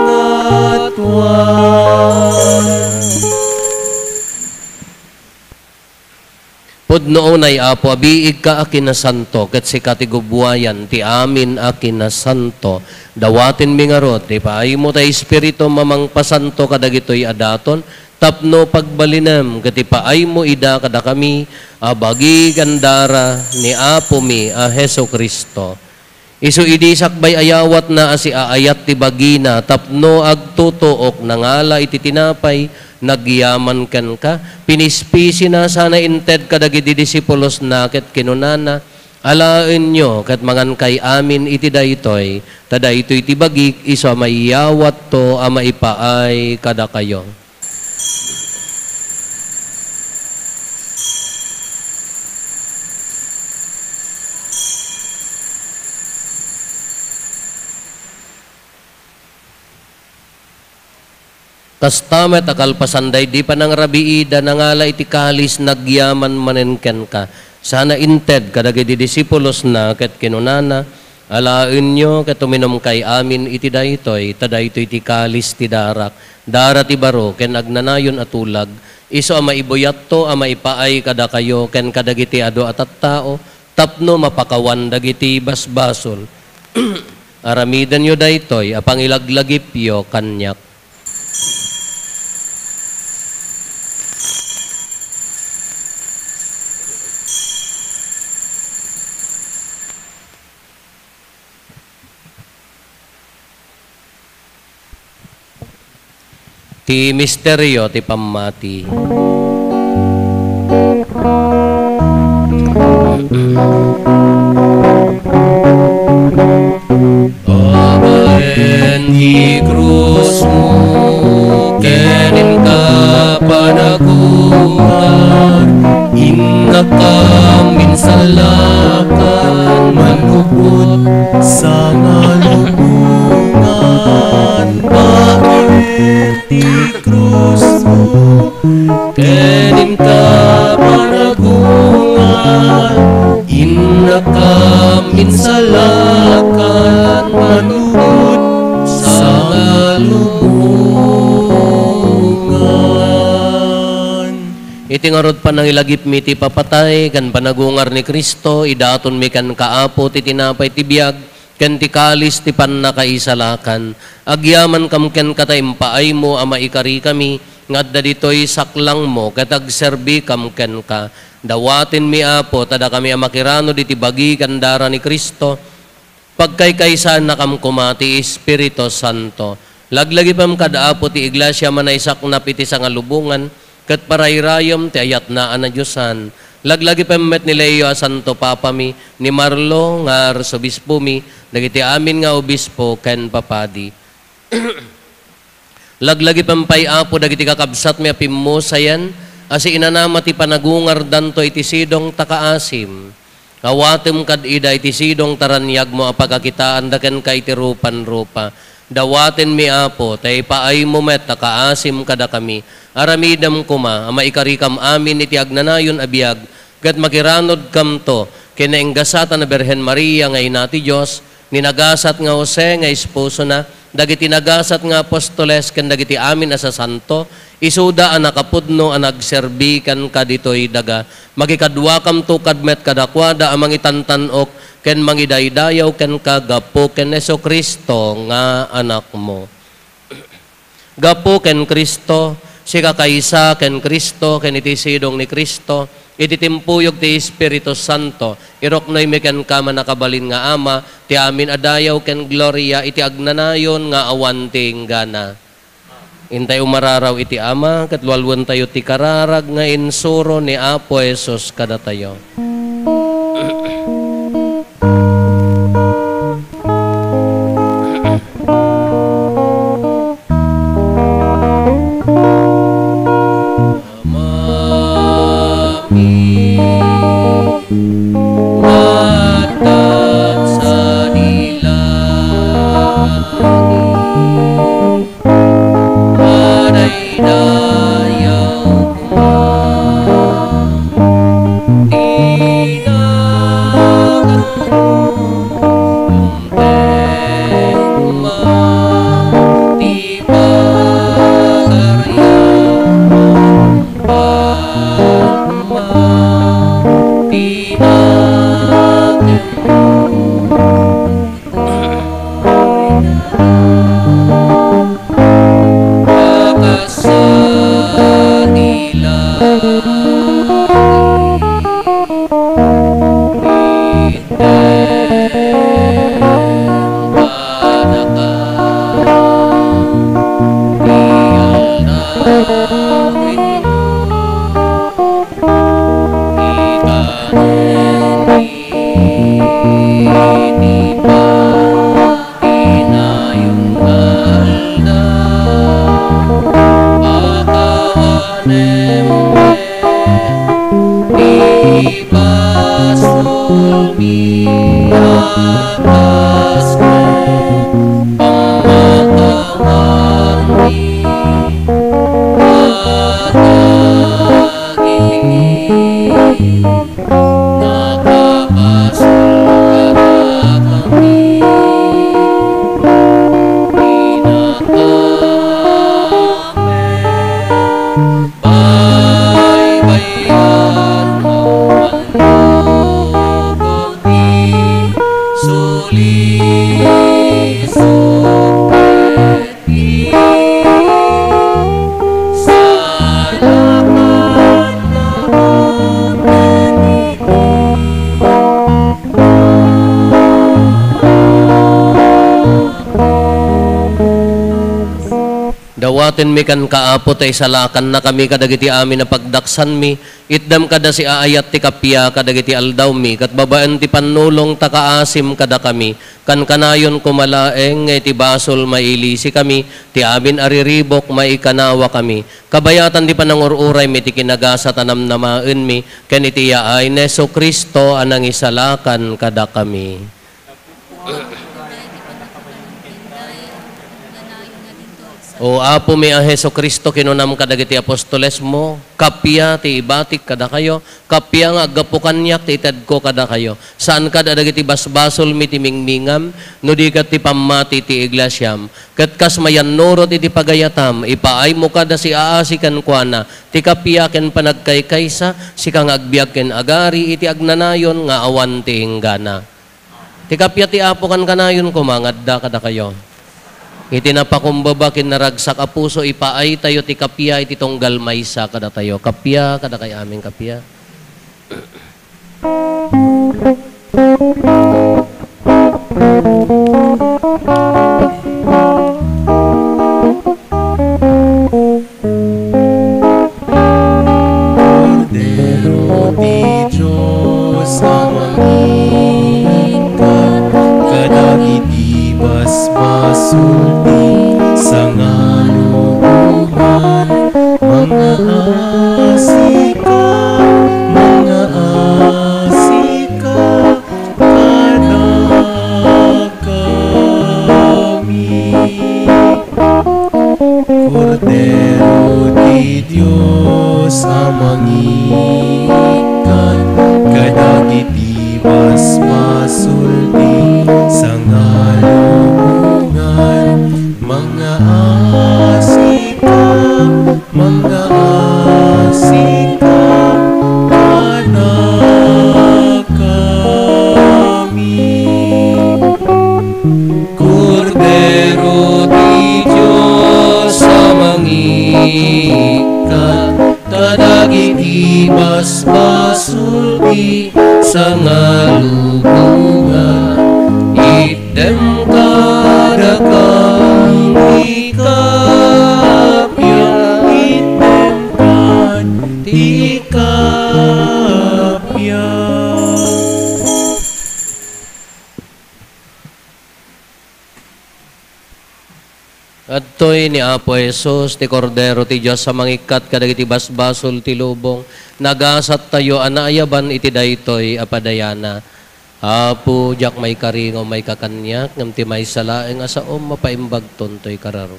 Pudno unay, Apo, a biigka a kinasanto, ket sika ti gubbuayan ti amin a kinasanto. Dawatenmi ngarud ti ipaaymo ti Espiritum a mangpasanto kadagitoy a daton, tapno pagbalinem ket ipaaymo ida kadakami a bagi ken dara ni Apomi a Jesu-Cristo. Isu idi sakbay a yawatna a siaayat ti bagina tapno agtutuok, nangala iti tinapay, nagyaman kenka, pinispisina sana inted kadagiti disipulosna ket kinunana, "Alaenyo ket mangankay amin iti daytoy, ta daytoy ti bagik isu a maiyawatto a maipaay kadakayo." Kasta met a kalpasan daydi panangrabiida, nangala iti kalis, nagyaman manen kenka, sana inted kadagiti disipulosna ket kinunana, "Alaenyo ket uminumkay amin iti daytoy, ta daytoy ti kalis ti darak, dara ti baro ken agnanayon a tulag, isu a maibuyatto a maipaay kadakayo ken kadagiti adu a tattao, tapno mapakawan dagiti basbasol." Aramidenyo daytoy a pangilaglagipyo kaniak. Ti misterio ti pammati. Babaen ti krusmo, ken inka panagungar, innakam insalakan, manupot sangalubongan. Babaen ti krusmo, ken inka panagungar, innakam insalakan, manupot sangalubongan. Iti ngarud, panangilagipmi ti papatay ken panagungar ni Cristo, idatonmi kenka, Apo, ti tinapay ti biag, ken ti kalis ti pannakaisalakan. Agyamankam kenka ta impaaymo a maikarikami nga adda ditoy saklangmo ket agserbikam kenka. Dawatenmi, Apo, ta dakami a makiranud iti bagi ken dara ni Cristo, pagkaykaysaannakam koma ti Espiritu Santo. Laglagipem kad Apo ti Iglesia a manaysaknap iti sangalubongan, ket parayrayem ti ayatna a nadiosan. Laglagipem met ni Leo a Santo Papami, ni Marlo nga Arsobispomi, dagiti amin nga obispo ken papadi. Laglagipem pay, Apo, dagiti kakabsatmi a pimmusayan a siinanama ti panagungardanto iti sidong ta kaasim. Awatem kad ida iti sidong ta raniagmo a pakakitaanda kenka iti rupan-rupa. Dawatenmi, Apo, ta ipaaymo met a kaasim kadakami. Aramidem koma a maikarikam amin iti agnanayon a biag, ket makiranudkamto ken nainggasatan a Birhen Maria nga Ina ti Dios, ni nagasat nga Jose nga esposona, dagiti nagasat nga apostoles, ken dagiti amin a sasanto, isuda a nakapudno a nagserbi kenka ditoy daga. Makikaduakamto kad met kadakuada a mangitantan-ok ken mangidaydayaw kenka gapu ken Jesu-Cristo nga Anakmo. Gapu ken Cristo, sikakaysa ken Cristo, ken iti sidong ni Cristo, iti timpuyog ti Espiritu Santo, iruknoymi kenka, mannakabalin nga Ama, ti amin a dayaw ken gloria iti agnanayon nga awan ti inggana. Intay umararaw iti Ama, ket lualuentayo ti kararag nga insuro ni Apo Jesus kadatayo. Amami, matag sa langit. Idayaw koma ti daganmo, dumteng koma ti pagarian, pagarian koma ti daganmo. Iti paginayon nga aldaw, pakawanem met ti basolmi a kas met pammakawanmi kadagiti nakabasol kadakami. Pinakamet baybay-an a mannugot ti sulisog ket Dawatenmi kenka, Apo, ta isalakannakami kadagiti amin a pagdaksanmi. Itdem kada siaayat ti kappia kadagiti aldawmi, ket babaen ti pannulong ta kaasim kadakami, kankanayon koma laeng nga iti basol mailisikami, ti amin a riribuk maikanawakami. Kabayatan ti panangur-uraymi iti kinagasat a namnamaenmi, ken iti yaay ni Jesu-Cristo a nangisalakan kadakami. O Apomi a Jesu-Cristo, kinunam kadagiti apostolesmo, kappia ti ibatik kadakayo, kappia nga aggapu kaniak ti itedko kadakayo. Saan kad a dagiti basbasolmi ti mingmingam, no di ket ti pammati ti iglesiam. Ket kas mayannurot iti pagayatam, ipaaymo kad a siaasi kenkuana ti kappia ken panagkaykaysa, sika nga agbiag ken agari iti agnanayon nga awan ti inggana. Ti kappia ti Apo kankanayon koma nga adda kadakayo. Iti napakumbaba ken naragsak a puso, ipaaytayo ti kappia iti tunggal maysa kadatayo. Kappia, kadakay amin, kappia. Kordero ti Dios a mangikkat kadagiti basbasol ti sangalubongan, mangaasika, mangaasika kadakami. Kordero ti Dios a mangikkat kadagiti basbasol ti sangalubongan, mangaasika, mangaasika kadakami. Kordero ti Dios a mangikkat kadagiti basbasol ti sangalubongan, itdem kadakami ti kappia, itdem kad ti kappia. Adtoy ni Apo Jesus, ti Kordero ti Dios a mangikkat kadagiti basbasol ti lubong. Nagasattayo a naayaban iti daytoy a padayana. Apo, diak maikari nga umayka kaniak, ngem ti maysa laeng a saom, mapaimbagton toy kararo.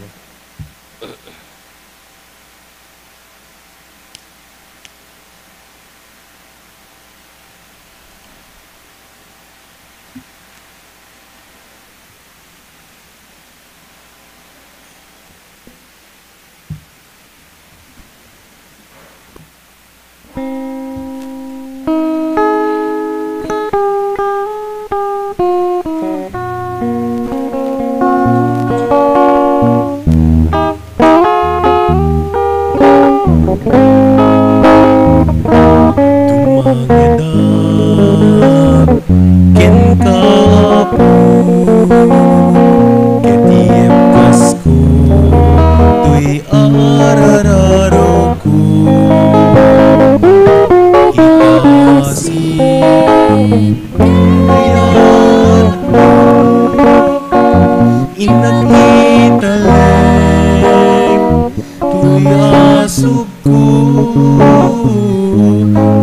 Tumangedak kenka, Apo, ket iibkasko toy arararoko. Ita sino kayatmo, innak italek toy asugko.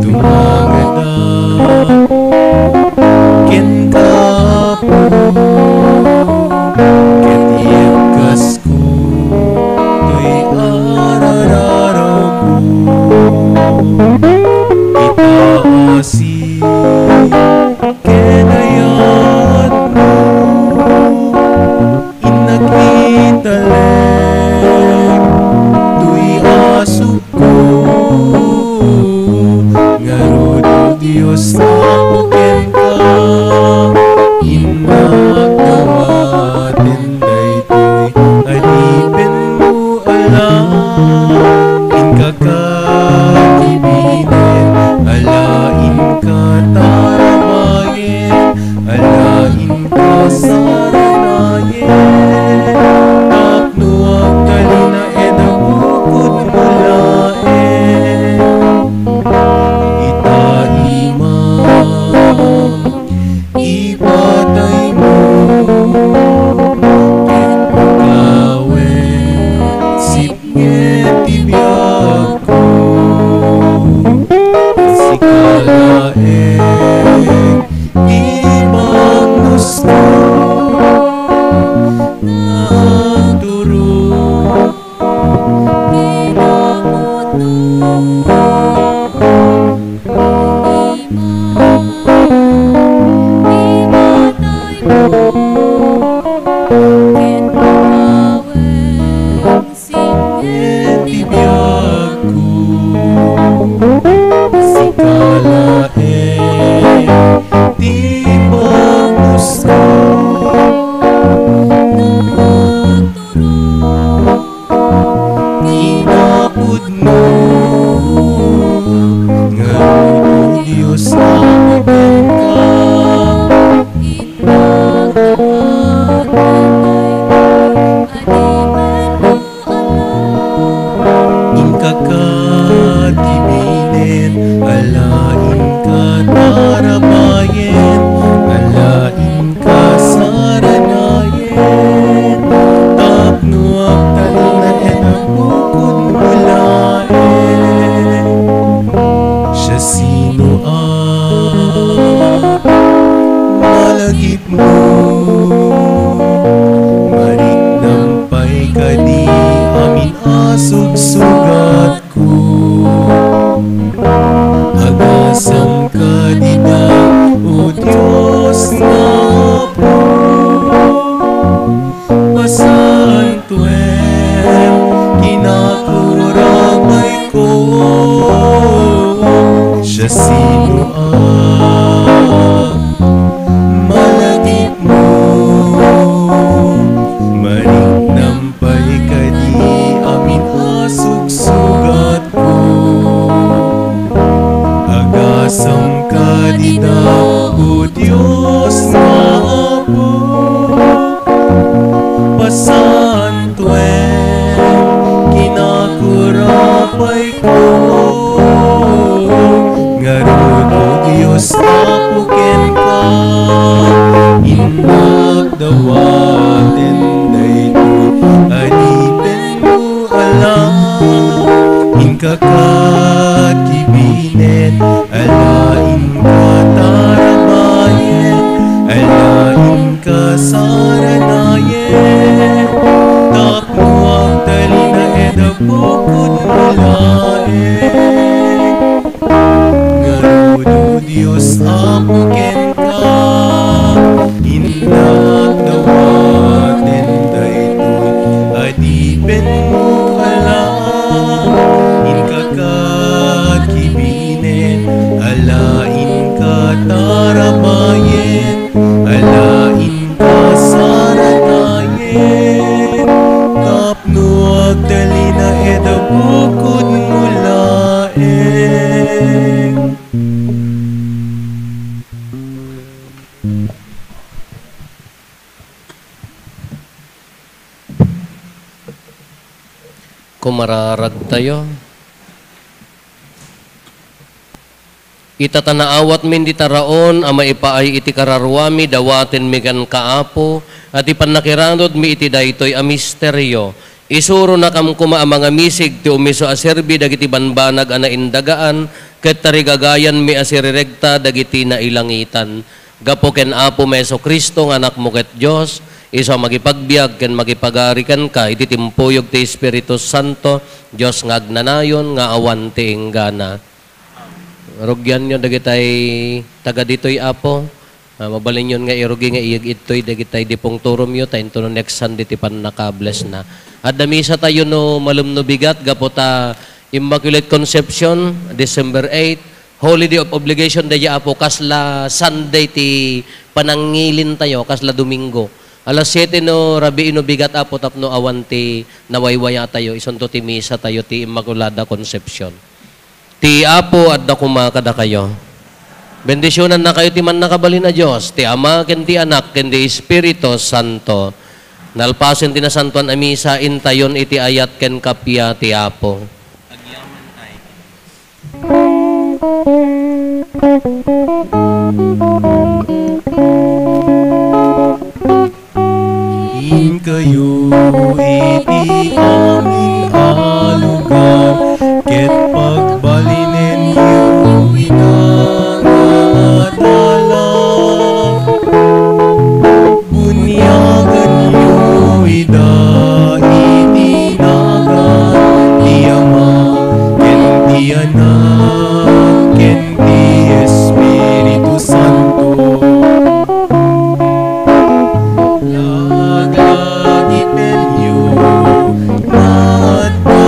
Tumangedak kenka, Apo, ket iibkasko toy arararoko. Ita sino kayatmo, innak italek toy asugko. Ngarud, O Dios, Apo kenka, innak dawaten daytoy adipenmo a la. Inka kakibinen a la, inka tarabayen a la, inka saranayen, tapno agtalinaed a bukodmo laeng. Ita, Imam, ipataymo ket pukawen, sipnget ti biagko. Sika laeng ti bannosko nga agturong. Sika laeng ti bannosko. Ti napudno, ngarud, O Dios, Apo kenka, inka kakibinen a la, inka tarabayen a la, inka saranayen, tapno agtalinaed a bukodmo laeng. Siasino a malagipmo? Mariknam pay kadi amin a sugsugat ko. Agasam kadi dayta, O Dios nga Apo. Pasantoem kinakurapayko. Siasino a malagipmo? Mariknam pay kadi amin a sugsugatko. Agasam kadi dayta, O Dios nga Apo. Pasantoem kinakurapayko. Ngarud, O Dios, Apo kenka, innak dawaten daytoy adipenmo a la, inka kakibinen a la, inka tarabayen a la, inka saranayen, tapno agtalinaed a bukodmo laeng. Ngarud, O Dios, Apo kenka, innak dawaten daytoy adipenmo a la, inka kakibinen a la, inka tarabayen a la, inka saranayen, tapno agtalinaed a bukodmo Kararagtayo. Ita ta naawatmi iti taraon a maipaay iti kararuami, dawatenmi kenka, Apo, a ti pannakiranudmi iti daytoy a misterio, isuronakam koma a mangamisig ti umiso a serbi dagiti banbanag a naindagaan, ket tarigagayanmi a siriregta dagiti nailangitan. Gapu ken Apomi Jesu-Cristo nga Anakmo ket Dios, isu a makipagbiag ken makipagari kenka iti timpuyog ti Espiritu Santo, Dios nga agnanayon, nga awan ti inggana. Rugianyo dagitay taga ditoy, Apo. Ah, mabalinyon nga irugi nga iyeg-ittoy dagitay dipong turumyo, ta intono next Sunday ti pannaka-bless na. Adda misa tayo no malem no bigat, gapu ta Immaculate Conception, December eight, Holy Day of Obligation, daydi, Apo, kasla Sunday ti panangngilin tayo, kasla Domingo. Alas siete no rabii no bigat, Apo, tapno awan ti nawaywaya tayo, isunto ti misa tayo ti Immaculada Conception. Ti Apo adda koma kadakayo. Bendisionannakayo ti mannakabalin a Dios, ti Ama, ken ti Anak, ken ti Espiritu Santo. Nalpasen ti nasantoan a misa, intayon iti ayat ken kappia ti Apo. Inkayo iti amin a lugar, ket pagbalinenyo ida nga adala. Bunyaganyo ida iti nagan ti Ama, ken ti Anak, ken ti Espiritu Santo. Laglagipenyo nga adda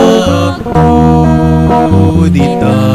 dita.